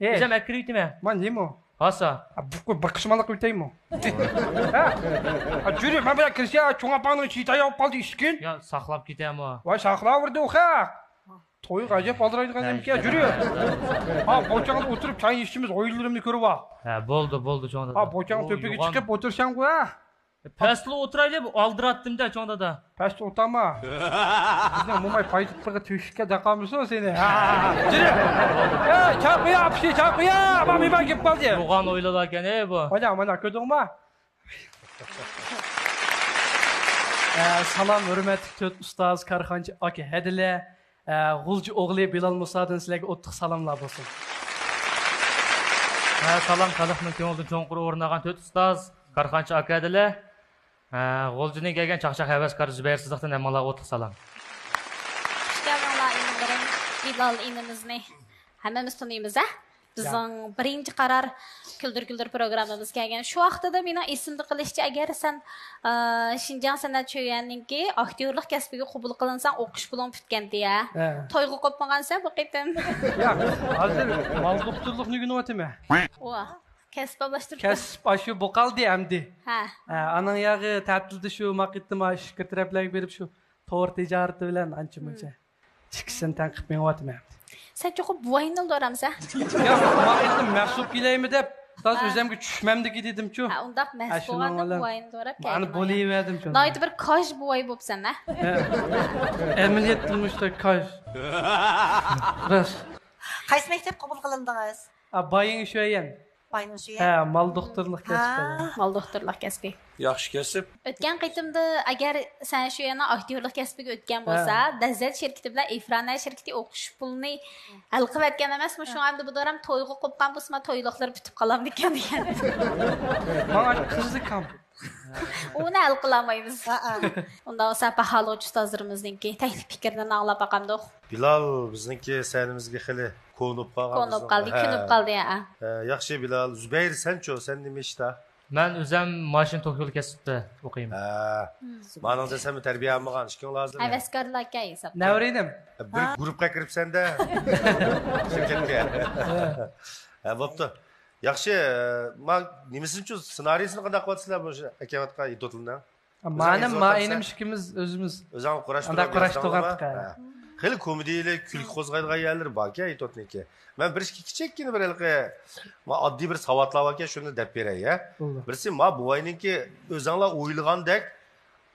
ئۆزۈم ئەكىرىۋېتىمەن. مانا نېمە؟ ھاسا. بۇ بىر قىسمانلىق ئۆتەيمۇ؟ ھە؟ يۈرۈڭ، مەن بىلەن كىرىشە، چوڭ ئاپاڭنىڭ چىتايا ئوپ قالدى ئىشكىن. يا، ساقلاپ كېتەمۇ؟ ۋاي، ساقلاۋەردى ئۇ خەق. تويغا ئەجەب ئالدىرايدىغان نېمىكەن، يۈرۈڭ. ھا، بوچاڭدا ئولتۇرۇپ چاي ئىچىمىز، ئويۇنلىرىمنى كۆرۈۋال. ھە، بولدى، بولدى، چوڭ دادا. ھا، بوچاڭ تۆپىگە چىقىپ ئولتۇرساڭغۇ، ھە؟ پەستىلا ئولتۇرايلى، ئالدىراتتىم-دە، چوڭ دادا. پەستە ئولتۇرما. بىزنىڭ موماي پايتىتلىقى تۆشۈككە دەقالمىسۇن سېنى. ھا، يۈرۈڭ. ئەي، چاقىيا، ئاپىسى، چاقىيا. مانا مېھمان كېلىپ قالدى. يوغان ئويلىدىكەن، ئەي، بۇ. مانا، مانا، كۆردۈڭمۇ؟ ئە، سالام، ھۆرمەتلىك تۆت ئۇستاز، كارخانىچى ئاكا ھەدىلە، ئە، غۇلجا ئوغلى بىلال مۇسادىن سىلەرگە ئوتلۇق سالاملار بولسۇن. ھە، سالام، خەلقنىڭ كۆڭلىدىن چوڭقۇر ئورۇن ئالغان تۆت ئۇستاز، كارخانىچى ئاكا ھەدىلە، ھە، غۇلجىدىن كەلگەن چاقچاق ھەۋەسكار زۇبەيىر سىدىقتىن ھەممىڭلارغا ئوتلۇق سالام. خۇش كەلدىڭلار ئىنىملىرىم، بىلال ئىنىمىزنى ھەممىمىز تونۇيمىز، ھە؟ بىزنىڭ بىرىنچى قارار كۈلدۈر كۈلدۈر پروگراممىمىزغا كەلگەن. شۇ ۋاقتىدا مېنىڭ ئېسىمدە قېلىشىچە، ئەگەر سەن، ئا، شىنجاڭ سەنئەت شۆيۈەنىڭكى ئاكتيورلۇق كەسپىگە قوبۇل قىلىنساڭ، ئوقۇش پۇلۇڭ پۈتكەنتى، ھە؟ ھە. تويغا قوپمىغانسەن بۇ قېتىم؟ ياق، ھازىر مال دوختۇرلۇقنى ئۆگىنىۋاتىمەن. ۋا، كەسىپ ئالماشتۇرۇپتۇ. كەسىپ ئاشۇ بولۇپ قالدى ئەمدى. ھە. ھە، ئانىڭ ياغى تەتىلدە شۇ ما قېتىم شۇ تەرەپلەرگە بېرىپ شۇ تور تىجارىتى بىلەن ئانچە مۇنچە. ئىككىسىنى تەڭ قىلىپ مېڭىۋاتىمەن. سەن چوقۇم بوۋاينى ئالدۇرامسەن؟ ياق، ماڭا ئېيتتىم، مەخسۇس كېلەيمۇ دەپ، تاز ھە. ئۆزۈمگە چۈشمەمدىكى دېدىمچۇ. ھە، ئۇنداق ھە، مەس شۇنىڭ بولغاندا بىلەن بوۋاينى دوراپ مانا كەلگىن. بولۇۋەردىمچۇ. ناھايىتى بىر كاج بوۋاي بوپسەن، ھە؟ ھە. ئەمەلىيەتتە مۇشۇنداق كاج. راست. قايسى مەكتەپكە قوبۇل قىلىندىڭىز؟ ئا، بايىڭ شۆيەن. باينىڭ شۆيۈەن. ھە، مال دوختۇرلۇق كەسپى. ھە. مال دوختۇرلۇق كەسپى. ياخشى كەسىپ. ئۆتكەن قېتىمدا ئەگەر سەن شۆيۈەننىڭ ئاكتيورلۇق كەسپىگە ئۆتكەن ھە. بولسا، لەززەت شىركىتى بىلەن ئېفرانە شىركىتى ئوقۇش پۇلىنى ھەل قىلىۋەتكەن ئەمەسمۇ؟ شۇڭا ئەمدى بۇ دورام تويغا قوپقان بولسىمۇ، تويلۇقلىرى پۈتۈپ قالامدىكەن دېگەن. ماڭا قىزىق كام. ئۇنى ھەل قىلالمايمىز. ھەئە. ئۇنداق بولسا، باھالىغۇچى ئۇستازلىرىمىزنىڭكى تەكلىپ پىكرىنى ئاڭلاپ باقامدۇق. بىلال بىزنىڭكى سەھنىمىزگە خېلى كونۇپ قالغان. كونۇپ بىزنىڭ قالدى، ھە. كۆنۈپ قالدى، ھە. ھە، ياخشى، بىلال. زۇبەيىر، سەنچۇ؟ سەن نېمە ئىشتا؟ مەن ئۆزەم ماشىنا توك يولى كەسپىدە ئوقۇيمەن. ھە. مم. مانىڭ دېسەم تەربىيە ئالمىغان ئىككىڭلار ھازىر. ھەۋەسكارلاركەن ھېسابتا. نەۋرىنىم. بىر ھە. گۇرۇپقا كىرىپسەن-دە. شىركەتكە. ھە. ھە، بوپتۇ. ياخشى، ما نېمىسىنىچۇ، سېنارىيسىنى قانداق قىلىۋاتىسىلەر بۇ ئەكەۋاتقان ئېتوتلىرىنىڭ؟ مانا، ما ئىنىم ئىككىمىز ئۆزىمىز. ئۆزۈڭ قۇراشتۇرۇپ قۇراشتۇرۇۋاتىمىز. ھە. خېلى كومېدىيىلىك، كۈلكە قوزغايدىغان يەرلىرى باركەن ئېتوتنىڭكى. مەن بىر ئىككى كىچىككىنە بىر ھېلىقى، ما ئاددىي بىر ساۋاتلار باركەن، شۇنى دەپ بېرەي، ھە. بولدى. بىرسى، ما بوۋاينىڭكى ئۆزۈڭلار ئويلىغاندەك،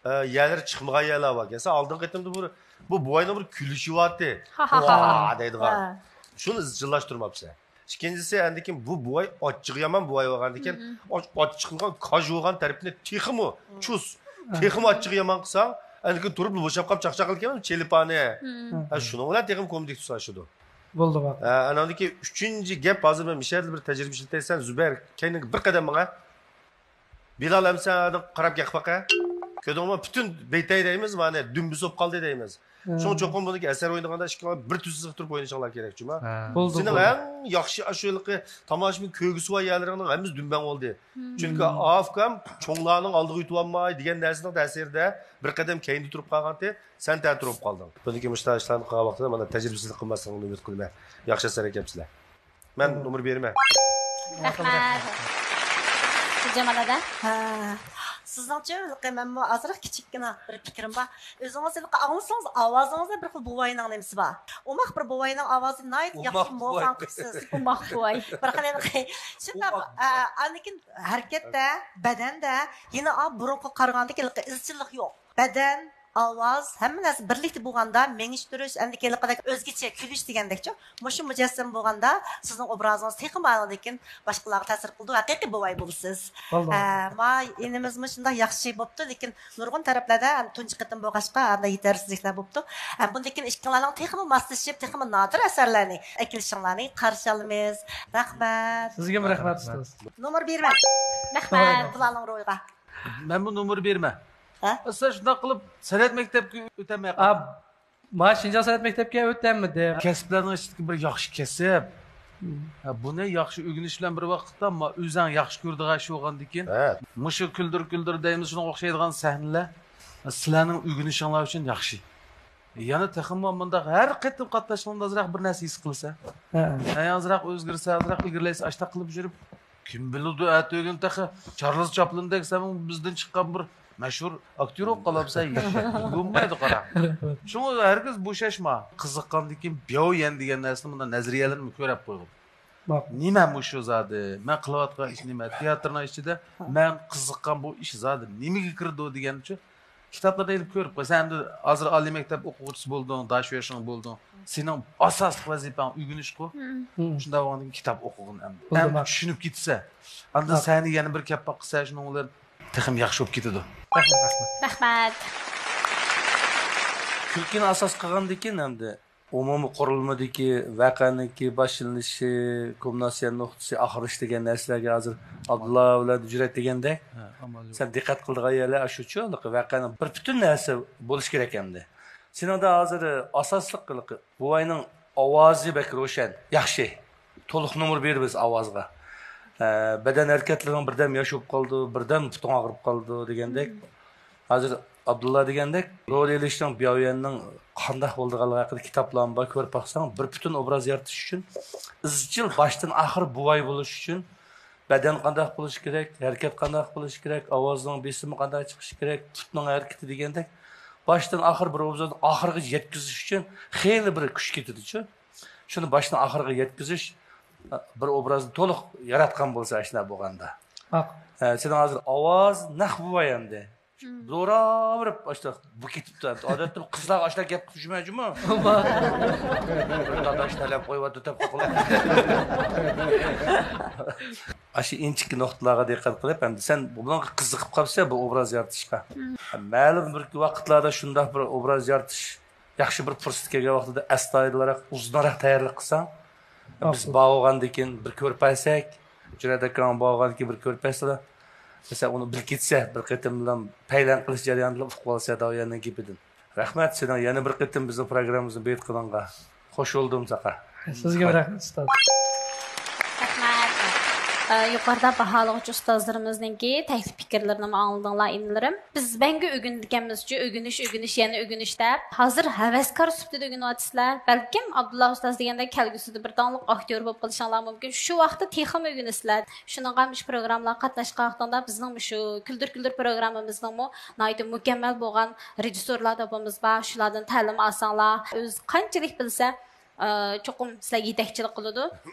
ئە، يەرلىرى چىقمىغان يەرلەر باركەن. سەن ئالدىنقى قېتىمدا بىر، بۇ بوۋاينىڭ بىر كۈلۈشى بارتى. ھا، ھا، ھا، ھا. ھا دەيدىغان. ھە. شۇنى ئىزچىللاشتۇرماپسەن. ئىككىنچىسى، ئەندىكىن بۇ بوۋاي ئاچچىقى يامان بوۋاي بولغاندىكىن، ئاچ-، ئاچچىقلىغان كاج بولغان تەرىپىنى تېخىمۇ چۇس، تېخىمۇ ئاچچىقى يامان قىلساڭ، ئەندىكىن تۇرۇپ بوشاپ قاپ چاقچاق قىلىدىكەنمۇ چېلىپانى. ھە، شۇنىڭ بىلەن تېخىمۇ كومېدىك تۇتۇلۇشىدۇ. بولدى، بار. ھە، ئاناندىكى ئۈچىنچى گەپ، ھازىر مەن مىشەدىلا بىر تەجرىبە ئىشلىتەي، سەن زۇبەر، كەينىڭگە بىر قەدەم ماڭە. بىلال، ئەمسە قاراپ گەپ باقە. كۆردۈڭمۇ؟ پۈتۈن بېتەي دەيمىز، مانا دۈمبىسى بولۇپ قالدى دەيمىز. شۇڭا چوقۇم بۇنىڭكى ئەسەر ئوينىغاندا ئىككىڭلار بىر تۈزلۈك تۇرۇپ ئوينىشىڭلار كېرەك، جۇما. بولدى، سېنىڭ بولدى. ئەڭ ياخشى ئاشۇ ھېلىقى تاماشىبىن كۆرگۈسى بار يەرلىرىڭنىڭ ھەممىسى دۈمبەڭ بولدى. چۈنكى ئاۋۇ ئۇكام چوڭلارنىڭ ئالدىغا ئۆتۈۋالماي دېگەن نەرسىنىڭ تەسىرىدە بىر قەدەم كەينىدە تۇرۇپ قالغانتى، سەن تەتۈر بولۇپ قالدىڭ. بۇنىڭكى مۇشۇنداق ئىشلارنى قىلغان ۋاقتىدا مانا تەجرىبىسىزلىك قىلماسلىقىڭنى ئۈمىد قىلىمەن. ياخشى ئەسەر ئەكەپسىلەر. مەن نومۇر بېرىمەن. رەھمەت. گۈلجامال ھەدە. ھە. سىزنىڭچە، ھېلىقى مەنمۇ ئازراق كىچىككىنە بىر پىكرىم بار. ئۆزىڭىز ھېلىقى ئاڭلىسىڭىز، ئاۋازىڭىزدا بىر خىل بوۋاينىڭ نېمىسى بار. ئوماق بىر بوۋاينىڭ ئاۋازى ناھايىتى ياخشى مولغان قىپسىز. ئوماق بوۋاي. بىر خىل ھېلىقى. شۇنداق، ئوماق بوۋاي. ئە، ئاندىن كېيىن ھەرىكەتتە، بەدەندە يەنە ئا بۇرۇنقىغا قارىغاندىكىن ھېلىقى ئىزچىللىق يوق. بەدەن، ئاۋاز، ھەممە نەرسە بىرلىكتە بولغاندا، مېڭىشتۈرۈش، ئەمدى كېلىقىدەك ئۆزگىچە كۈلۈش دېگەندەكچۇ، مۇشۇ مۇجەسسەم بولغاندا، سىزنىڭ ئوبرازىڭىز تېخىمۇ ئاندىن كېيىن باشقىلارغا تەسىر قىلىدۇ، ھەقىقىي بوۋاي بولىسىز. ئە، ما ئىنىمىزمۇ شۇنداق ياخشى بوپتۇ، لېكىن نۇرغۇن تەرەپلەردە، ھەم تۇنجى قېتىم بولغاچقا، ئانداق يېتەرسىزلىكلەر بوپتۇ. ھەم بۇندىن كېيىن ئىككىڭلارنىڭ تېخىمۇ ماسلىشىپ، تېخىمۇ نادىر ئەسەرلەرنى ئەكېلىشىڭلارنى قارشى ئالىمىز. رەھمەت. سىزگىمۇ رەھمەت، ئۇستاز. نومۇر بېرىمەن. رەھمەت، بۇلارنىڭ روھىغا. مەنمۇ نومۇر بېرىمەن. ھە؟ سەن شۇنداق قىلىپ سەنئەت مەكتەپكە ئۆتەلمەي قالدىڭ. ما شىنجاڭ سەنئەت مەكتەپكە ئۆتەلمىدىم. كەسىپلەرنىڭ ئىچىدىكى بىر ياخشى كەسىپ. ھە، بۇنى ياخشى ئۆگىنىش بىلەن بىر ۋاقىتتا، ما، ئۆزۈڭ ياخشى كۆرىدىغان ئىش بولغاندىكىن، ھە، مۇشۇ كۈلدۈر كۈلدۈر دەيمىز، شۇنىڭغا ئوخشايدىغان سەھنىلەر سىلەرنىڭ ئۆگىنىشىڭلار ئۈچۈن ياخشى. يەنە تېخىمۇ مۇنداق ھەر قېتىم قاتناشقىنىڭدا ئازراق بىر نەرسە ھېس قىلىسەن. ھە. ھە، ئازراق ئۆزگەرسە، ئازراق ئىلگىرىلەيسە، ئاشتاق قىلىپ يۈرۈپ، كىم بىلىدۇ، ئەتىگۈن تېخى چارلىز چاپلىندەك سەن بىزدىن چىققان بىر مەشھۇر ئاكتيور بولۇپ قالامسەن، بولمايدۇ، قارا. شۇڭا ھەرگىز بوشاشما. قىزىققاندىن كېيىن بياۋيەن دېگەن نەرسىنى مۇنداق نەزەرىيەلەرنى كۆرۈپ قويغىن. نېمە مۇشۇ زادى؟ مەن قىلىۋاتقان ئىش نېمە؟ تىياتىرنىڭ ئىچىدە مەن قىزىققان بۇ ئىش زادى نېمىگە كىرىدۇ دېگەنچۇ، كىتابلاردا ئېلىپ كۆرۈپ قويسەن، ئەمدى ھازىر ئالىي مەكتەپ ئوقۇغۇچىسى بولدۇڭ، داشۆشىڭ بولدۇڭ. سېنىڭ ئاساسلىق ۋەزىپەڭ ئۆگىنىشقۇ. شۇنداق بولغاندىن كېيىن كىتاب ئوقۇغىن ئەمدى. ئەمدى چۈشىنىپ كېتىسەن. ئاندىن سەھنىگە يەنە بىر كەپ باققىسەن، شۇنىڭ بىلەن تېخىمۇ ياخشى بولۇپ كېتىدۇ. رەھمەت. كۈلكىنى ئاساس قىلغاندىكىن ئەمدى ئومۇمىي قۇرۇلمىدىكى ۋەقەنىڭكى باشلىنىشى، كۇلمىناتسىيە نۇقتىسى، ئاخىرلىشى دېگەن نەرسىلەرگە ھازىر ئابدۇللا بىلەن ھۆجرەت دېگەندەك، سەن دىققەت قىلىدىغان يەرلەر ئاشۇچۇ، ۋەقەنىڭ بىر پۈتۈن نەرسە بولۇشى كېرەك ئەمدى. سېنىڭدە ھازىر ئاساسلىق بوۋاينىڭ ئاۋازى بەك روشەن، ياخشى. تولۇق نومۇر بېرىمىز ئاۋازغا. ئە، بەدەن ھەرىكەتلىرىڭ بىردەم ياخشى بولۇپ قالىدۇ، بىردەم پۇتۇڭ ئاغرىپ قالىدۇ دېگەندەك. ھازىر ئابدۇللا دېگەندەك، رول ئېلىشنىڭ، بياۋيەننىڭ قانداق بولىدىغانلىقى ھەققىدە كىتابلارمۇ بار، كۆرۈپ باقساڭ، بىر پۈتۈن ئوبراز يارىتىش ئۈچۈن ئىزچىل باشتىن ئاخىر بوۋاي بولۇش ئۈچۈن بەدەن قانداق بولۇشى كېرەك، ھەرىكەت قانداق بولۇشى كېرەك، ئاۋازنىڭ بېسىمى قانداق چىقىشى كېرەك، پۇتنىڭ ھەرىكىتى دېگەندەك، باشتىن ئاخىر بىر ئوبزورنى ئاخىرىغىچە يەتكۈزۈش ئۈچۈن خېلى بىر كۈچ كېتىدۇچۇ. شۇنى باشتىن ئاخىرىغا يەتكۈزۈش، بىر ئوبرازنى تولۇق ياراتقان بولسا ئاشۇنداق بولغاندا. ھە، سېنىڭ ھازىر ئاۋاز نەق بوۋاي ئەمدى. زوراۋۇرۇپ ئاشۇنداق بۇ كېتىپتۇ ئەمدى. ئادەتتە قىزلارغا ئاشۇنداق گەپ قىلىپ يۈرمەيدۇ جۇمۇ. بىر داداش تەلەپ قويۇۋاتىدۇ دەپ قوقۇلۇپ. ئاشۇ ئىنچىكە نۇقتىلارغا دىققەت قىلىپ، ئەمدى سەن بۇنىڭغا قىزىقىپ قالىسەن، بۇ ئوبراز يارىتىشقا. مەلۇم بىر ۋاقىتلاردا شۇنداق بىر ئوبراز يارىتىش، ياخشى بىر پۇرسەت كەلگەن ۋاقتىدا ئەستايىدىلراق، ئۇزۇنراق تەييارلىق قىلساڭ، بىز بارغاندىن كېيىن بىر كۆرۈپ بەرسەك، جۈنەيد ئاكاڭ بارغاندىن كېيىن بىر كۆرۈپ بەرسىلە، مەسىلەن، ئۇنى بىلىپ كېتىسە، بىر قېتىم بىلەن پەيلەن قىلىش جەريانىدا ئۇقۇپ قالسا داۋيەننىڭ گېپىدىن. رەھمەت، سېنىڭ يەنە بىر قېتىم بىزنىڭ پروگراممىمىزنى بېيىتقىنىڭغا. خوش بولدۇم ساقا. سىزگە رەھمەت، ئۇستاز. رەھمەت. ئە، يۇقىرىدا باھالىغۇچى ئۇستازلىرىمىزنىڭكى تەكلىپ پىكىرلىرىنىمۇ ئاڭلىدىڭلار، ئىنىلىرىم. بىز مەڭگۈ ئۆگىنىدىكەنمىزچۇ، ئۆگىنىش، ئۆگىنىش، يەنە ئۆگىنىش دەپ. ھازىر ھەۋەسكار سۈپىتىدە ئۆگىنىۋاتىسىلەر. بەلكىم ئابدۇللا ئۇستاز دېگەندەك كەلگۈسىدە بىر داڭلىق ئاكتيور بولۇپ قېلىشىڭلار مۇمكىن. شۇ ۋاقىتتا تېخىمۇ ئۆگىنىسىلەر. شۇنىڭغا مۇشۇ پروگراممىلارغا قاتناشقان ۋاقتىڭدا بىزنىڭ مۇشۇ كۈلدۈر كۈلدۈر پروگراممىمىزنىڭمۇ ناھايىتى مۇكەممەل بولغان رېژىسسورلار توپىمىز بار. شۇلاردىن تەلىم ئالساڭلار، ئۆزى قانچىلىك بىلسە، ئە، چوقۇم سىلەرگە يېتەكچىلىك قىلىدۇ.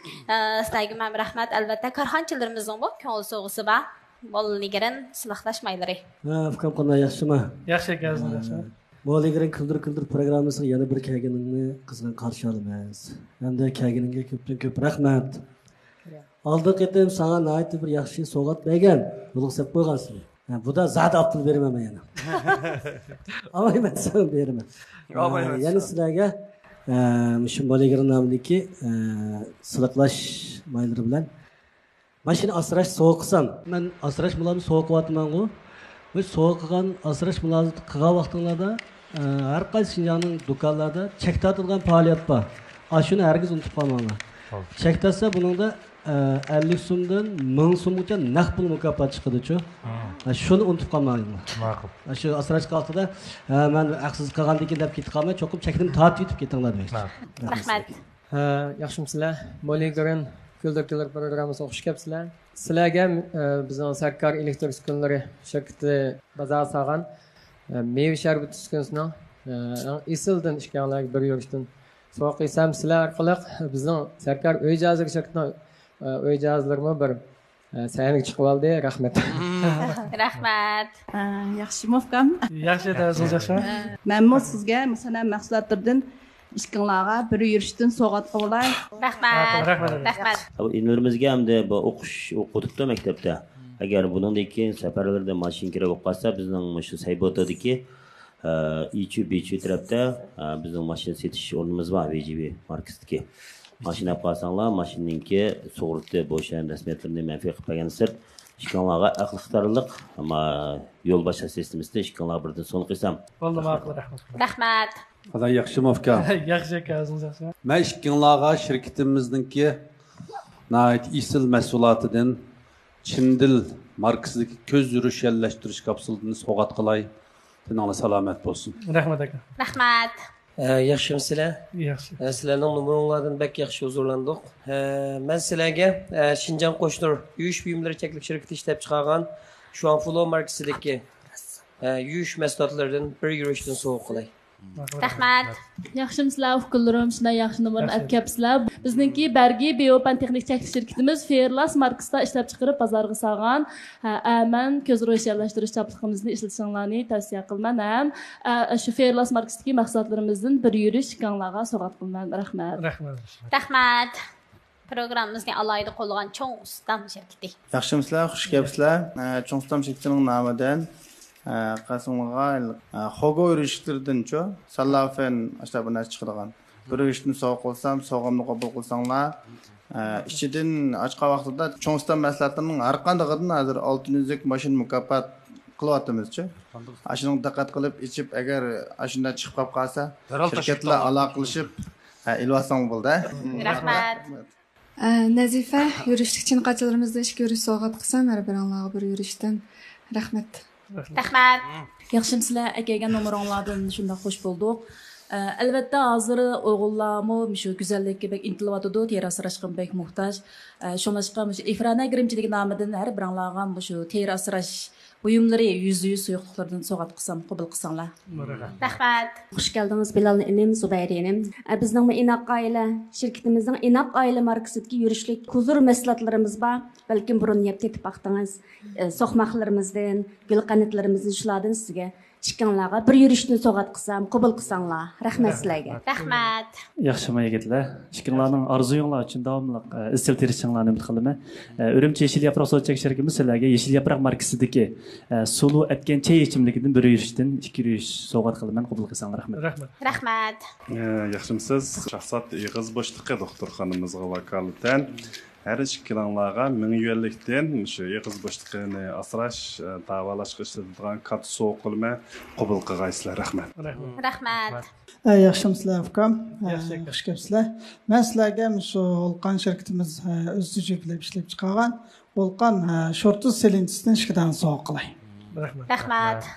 ئە، سىلەرگىمۇ ھەم رەھمەت. ئەلۋەتتە، كارخانىچىلىرىمىزنىڭمۇ كۆڭۈل سوۋغىسى بار. موللىگىرىن سىلىقلاش مايلىرى. ھە، ئۇكام، قانداق، ياخشىما؟ ياخشى ئىكەنسىز، ياخشى. موللىگىرىن كۈلدۈر كۈلدۈر پروگراممىسىغا يەنە بىر كەلگىنىڭنى قىزغىن قارشى ئالىمىز. ھەمدە كەلگىنىڭگە كۆپتىن كۆپ رەھمەت. ئالدىنقى قېتىم ساڭا ناھايىتى بىر ياخشى سوۋغات بەرگەن، يولغا سېلىپ قويغانسىلەر. ھە، بۇدا زادى ئاپتىل بېرىمەن مەن يەنە. ئاۋايمەن دېسەڭ بېرىمەن. ئاۋايمەن ھە، يەنە دېسەڭ. سىلەرگە، ئە، مۇشۇ موللىگىرىن نامىدىكى، ئە، سىلىقلاش مايلىرى بىلەن ماشىنا ئاسراش سوۋغا قىلسام. مەن ئاسراش مۇلازىمىتى سوۋغا قىلىۋاتىمەنغۇ. بۇ سوۋغا قىلغان، ئاسراش مۇلازىمىتى قىلغان ۋاقتىڭلاردا، ئە، ھەر قايسى شىنجاڭنىڭ دۇكانلاردا چەك تارتىدىغان پائالىيەت بار. ئاشۇنى ھەرگىز ئۇنتۇپ قالماڭلار. چەك تارتسا بۇنىڭدا، ئە، ئەللىك سومدىن مىڭ سومغىچە نەق پۇل مۇكاپات چىقىدۇچۇ. ھە، شۇنى ئۇنتۇپ قالماڭلار. ماقۇل. ئاشۇ ئاسراشقا ۋاقتىدا، ھە، مەن ھەقسىز قىلغاندىكىن دەپ كېتىپ قالماي، چوقۇم چەكنى تارتىپ كېتىڭلار دېمەكچى. ماقۇل. رەھمەت. ھە، ياخشىمۇسىلەر؟ موللىگىرىن كۈلدۈر كۈلدۈر پروگراممىسىغا خۇش كەپسىلەر. سىلەرگە، ئە، بىزنىڭ سەركار ئېلېكتر ئۈسكۈنىلىرى شىركىتى بازارغا سالغان، ئە، مېۋە شەربىتى ئۈسكۈنىسىنىڭ، ئە، ئەڭ ئېسىلىدىن ئىككىڭلارگە بىر يۈرۈشتىن سوۋغا قىلسام، سىلەر ئارقىلىق بىزنىڭ سەركار ئۆي جاھازلىرى شىركىتىنىڭ، ئە، ئۆي جاھازلىرىمۇ بىر سەھنىگە چىقىۋالدى. رەھمەت. رەھمەت. ياخشىمۇ ئۇكام؟ ياخشى، ئۆزىڭىز ياخشىمۇ؟ مەنمۇ سىزگە سەنئەت مەھسۇلاتلىرىدىن ئىككىڭلارغا بىر يۈرۈشتىن سوۋغات قىلىۋالاي. رەھمەت. رەھمەت. رەھمەت. ئۇ ئىنىلىرىمىزگە ئەمدى بۇ ئوقۇش ئوقۇتۇپتۇ مەكتەپتە. ئەگەر بۇنىڭدىن كېيىن سەپەرلىرىدە ماشىنا كېرەك بولۇپ قالسا، بىزنىڭ مۇشۇ سەيبوتادىكى، ئە، ئىچۈ بىچۈ تەرەپتە، ئە، بىزنىڭ ماشىنا سېتىش ئورنىمىز بار، ۋى جى ۋى ماركىسىدىكى. ماشىنا ئېلىپ قالساڭلار، ماشىنىنىڭكى سۇغۇرتى، بوشايان رەسمىيەتلىرىنى مەنپىي قىلىپ بەرگەن سىرت، ئىككىڭلارغا ئەقلىق قارارلىق، ئەمما يول باشلاش سىستېمىسىدە ئىككىڭلارغا بىردىن سوۋغا قىلسام. بولدى، ماقۇل، رەھمەت. رەھمەت. قالاي، ياخشىمۇ ئۇكا؟ ياخشى ئاكا، ئۆزىڭىز ياخشىمۇ؟ مەن ئىككىڭلارغا شىركىتىمىزنىڭكى ناھايىتى ئېسىل مەھسۇلاتىدىن چىندىل ماركىسىدىكى كۆز يۈرۈش يەللەشتۈرۈش كاپسۇلىدىن سوۋغات قىلاي. تېنىڭلار سالامەت بولسۇن. رەھمەت ئاكا. رەھمەت. ئە، ياخشىمۇسىلەر؟ ياخشى. ئە، سىلەرنىڭ نومۇرۇڭلاردىن بەك ياخشى ھۇزۇرلاندۇق. ئە، مەن سىلەرگە، ئە، شىنجاڭ قوشنۇر يۇيۇش بۇيۇملىرى چەكلىك شىركىتى ئىشلەپچىقارغان شۇاڭفۇلو ماركىسىدىكى، ئە، يۇيۇش مەھسۇلاتلىرىدىن بىر يۈرۈشتىن سوۋغا قىلاي. رەھمەت. ياخشىمۇسىلەر ئۇكىلىرىم، شۇنداق ياخشى نومۇرنى ئەپ كەپسىلەر. بىزنىڭكى بەرگى بىيوپەن تېخنىك چەكلىك شىركىتىمىز فېرلاس ماركىسىدا ئىشلەپچىقىرىپ بازارغا سالغان، ئە، ئەمەن كۆز روشەنلەشتۈرۈش چاپلىقىمىزنى ئىشلىتىشىڭلارنى تەۋسىيە قىلىمەن ھەم، ئە، شۇ فېرلاس ماركىسىدىكى مەھسۇلاتلىرىمىزدىن بىر يۈرۈش ئىككىڭلارغا سوۋغات قىلىمەن. رەھمەت. رەھمەت. رەھمەت. پروگراممىمىزنى ئالاھىدە قوللىغان چوڭ ئۇستام شىركىتى. ياخشىمۇسىلەر، خۇش كەپسىلەر. ئە، چوڭ ئۇستام شىركىتىنىڭ نامىدىن، ئە، قاسىمغا، ئە، خوگو يۈرۈشلىرىدىنچۇ، ساللافېن، ئاشۇنداق بىر نەرسە چىقىدىغان. بىر يۈرۈشتىن سوۋغا قىلسام، سوۋغامنى قوبۇل قىلساڭلار. ئە، ئىچىدىن ئاچقان ۋاقتىدا چوڭ ئۇستام مەھسۇلاتلىرىنىڭ ھەر قاندىقىدىن ھازىر ئالتە يۈزلۈك ماشىنا مۇكاپات قىلىۋاتىمىزچۇ. ئاشۇنىڭغا دىققەت قىلىپ ئېچىپ، ئەگەر ئاشۇنداق چىقىپ قاپ قالسا، شىركەت بىلەن ئالاقىلىشىپ، ئە، ئېلىۋالساڭلار بولدى. رەھمەت. ئە، نەزىفە، يۈرۈشلۈك چىن قاچىلىرىمىزدىن ئىككى يۈرۈش سوۋغات قىلسام، ھەر بىرىڭلارغا بىر يۈرۈشتىن. رەھمەت. رەھمەت. ياخشىمۇسىلەر؟ ئەكەلگەن نومۇرۇڭلاردىن شۇنداق خۇش بولدۇق. ئە، ئەلۋەتتە، ھازىر ئوغۇللارمۇ مۇشۇ گۈزەللىككە بەك ئىنتىلىۋاتىدۇ، تېرە ئاسراشقا بەك موھتاج. ئە، شۇڭلاشقا مۇشۇ ئىفرانا گىرىمچىلىكى نامىدىن ھەر بىرىڭلارغا مۇشۇ تېرە ئاسراش بۇيۇملىرى يۈزدە يۈز سۇيۇقلۇقلىرىدىن سوۋغات قىلسام قوبۇل قىلساڭلار. رەھمەت. خۇش كەلدىڭىز بىلال ئىنىم، زۇبەيرە ئىنىم. ئە، بىزنىڭمۇ ئىناق ئائىلە، شىركىتىمىزنىڭ ئىناق ئائىلە ماركىسىدىكى يۈرۈشلۈك ھۇزۇر مەھسۇلاتلىرىمىز بار. بەلكىم بۇرۇن يەپ تېتىپ باقتىڭىز. ئە، سوقماقلىرىمىزدىن، گۈل قەنتلىرىمىزدىن شۇلاردىن سىزگە ئىككىڭلارغا بىر يۈرۈشتىن سوۋغات قىلسام، قوبۇل قىلساڭلار. رەھمەت سىلەرگە. رەھمەت. ياخشىمۇ يىگىتلەر؟ ئىككىڭلارنىڭ ئارزۇيۇڭلار ئۈچۈن داۋاملىق، ئە، ئىزچىل تىرىشىشىڭلارنى ئۈمىد قىلىمەن. ئە، ئۈرۈمچى يېشىل ياپراق سودا چەكلىك شىركىتىمىز سىلەرگە يېشىل ياپراق ماركىسىدىكى، ئە، سۇلۇ ئەتكەن چاي ئىچىملىكىدىن بىر يۈرۈشتىن ئىككى يۈرۈش سوۋغات قىلىمەن، قوبۇل قىلساڭلار. رەھمەت. رەھمەت. رەھمەت. ئە، ياخشىمۇسىز؟ شاھزات ئېغىز بوشلۇقى دوختۇرخانىمىزغا ۋاكالىتەن ھەر ئىككىلىڭلارغا مىڭ يۈەنلىكتىن شۇ ئېغىز بوشلۇقىنى ئاسراش، ئە، داۋالاشقا ئىشلىتىدىغان كارتا سوۋغا قىلىمەن، قوبۇل قىلغايسىلەر. رەھمەت. رەھمەت. ئە، ياخشىمۇسىلەر ئۇكام؟ ئە، ياخشى ئاكا. خۇش كەپسىلەر. مەن سىلەرگە مۇشۇ ۋولقان شىركىتىمىز، ئە، ئۆز تەجرىبىلىرى ئىشلەپ چىقارغان ۋولقان، ئە، شورتۇس سېلىنچىسىدىن ئىككى دانە سوۋغا قىلاي. رەھمەت. رەھمەت.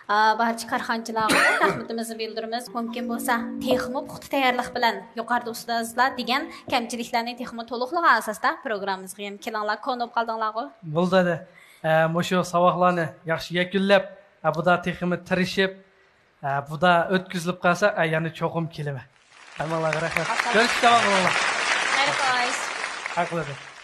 ئا، بارچە كارخانىچىلارغا رەھمىتىمىزنى بىلدۈرىمىز. مۇمكىن بولسا، تېخىمۇ پۇختا تەييارلىق بىلەن يۇقىرىدا ئۇستازلار دېگەن كەمچىلىكلەرنى تېخىمۇ تولۇقلىغان ئاساستا پروگراممىمىزغا يەنە كېلىڭلار، كونا بولۇپ قالدىڭلارغۇ. بولدى ھەدە. ئە، مۇشۇ ساۋاقلارنى ياخشى يەكۈنلەپ، ئە، بۇدا تېخىمۇ تىرىشىپ، ئە، بۇدا ئۆتكۈزۈلۈپ قالسا، ئە، يەنە چوقۇم كېلىمەن. ھەممىڭلارغا رەھمەت. كۆرۈشكە ساۋاق بولۇڭلار. خەير خوش. ھەق قىلىدۇ.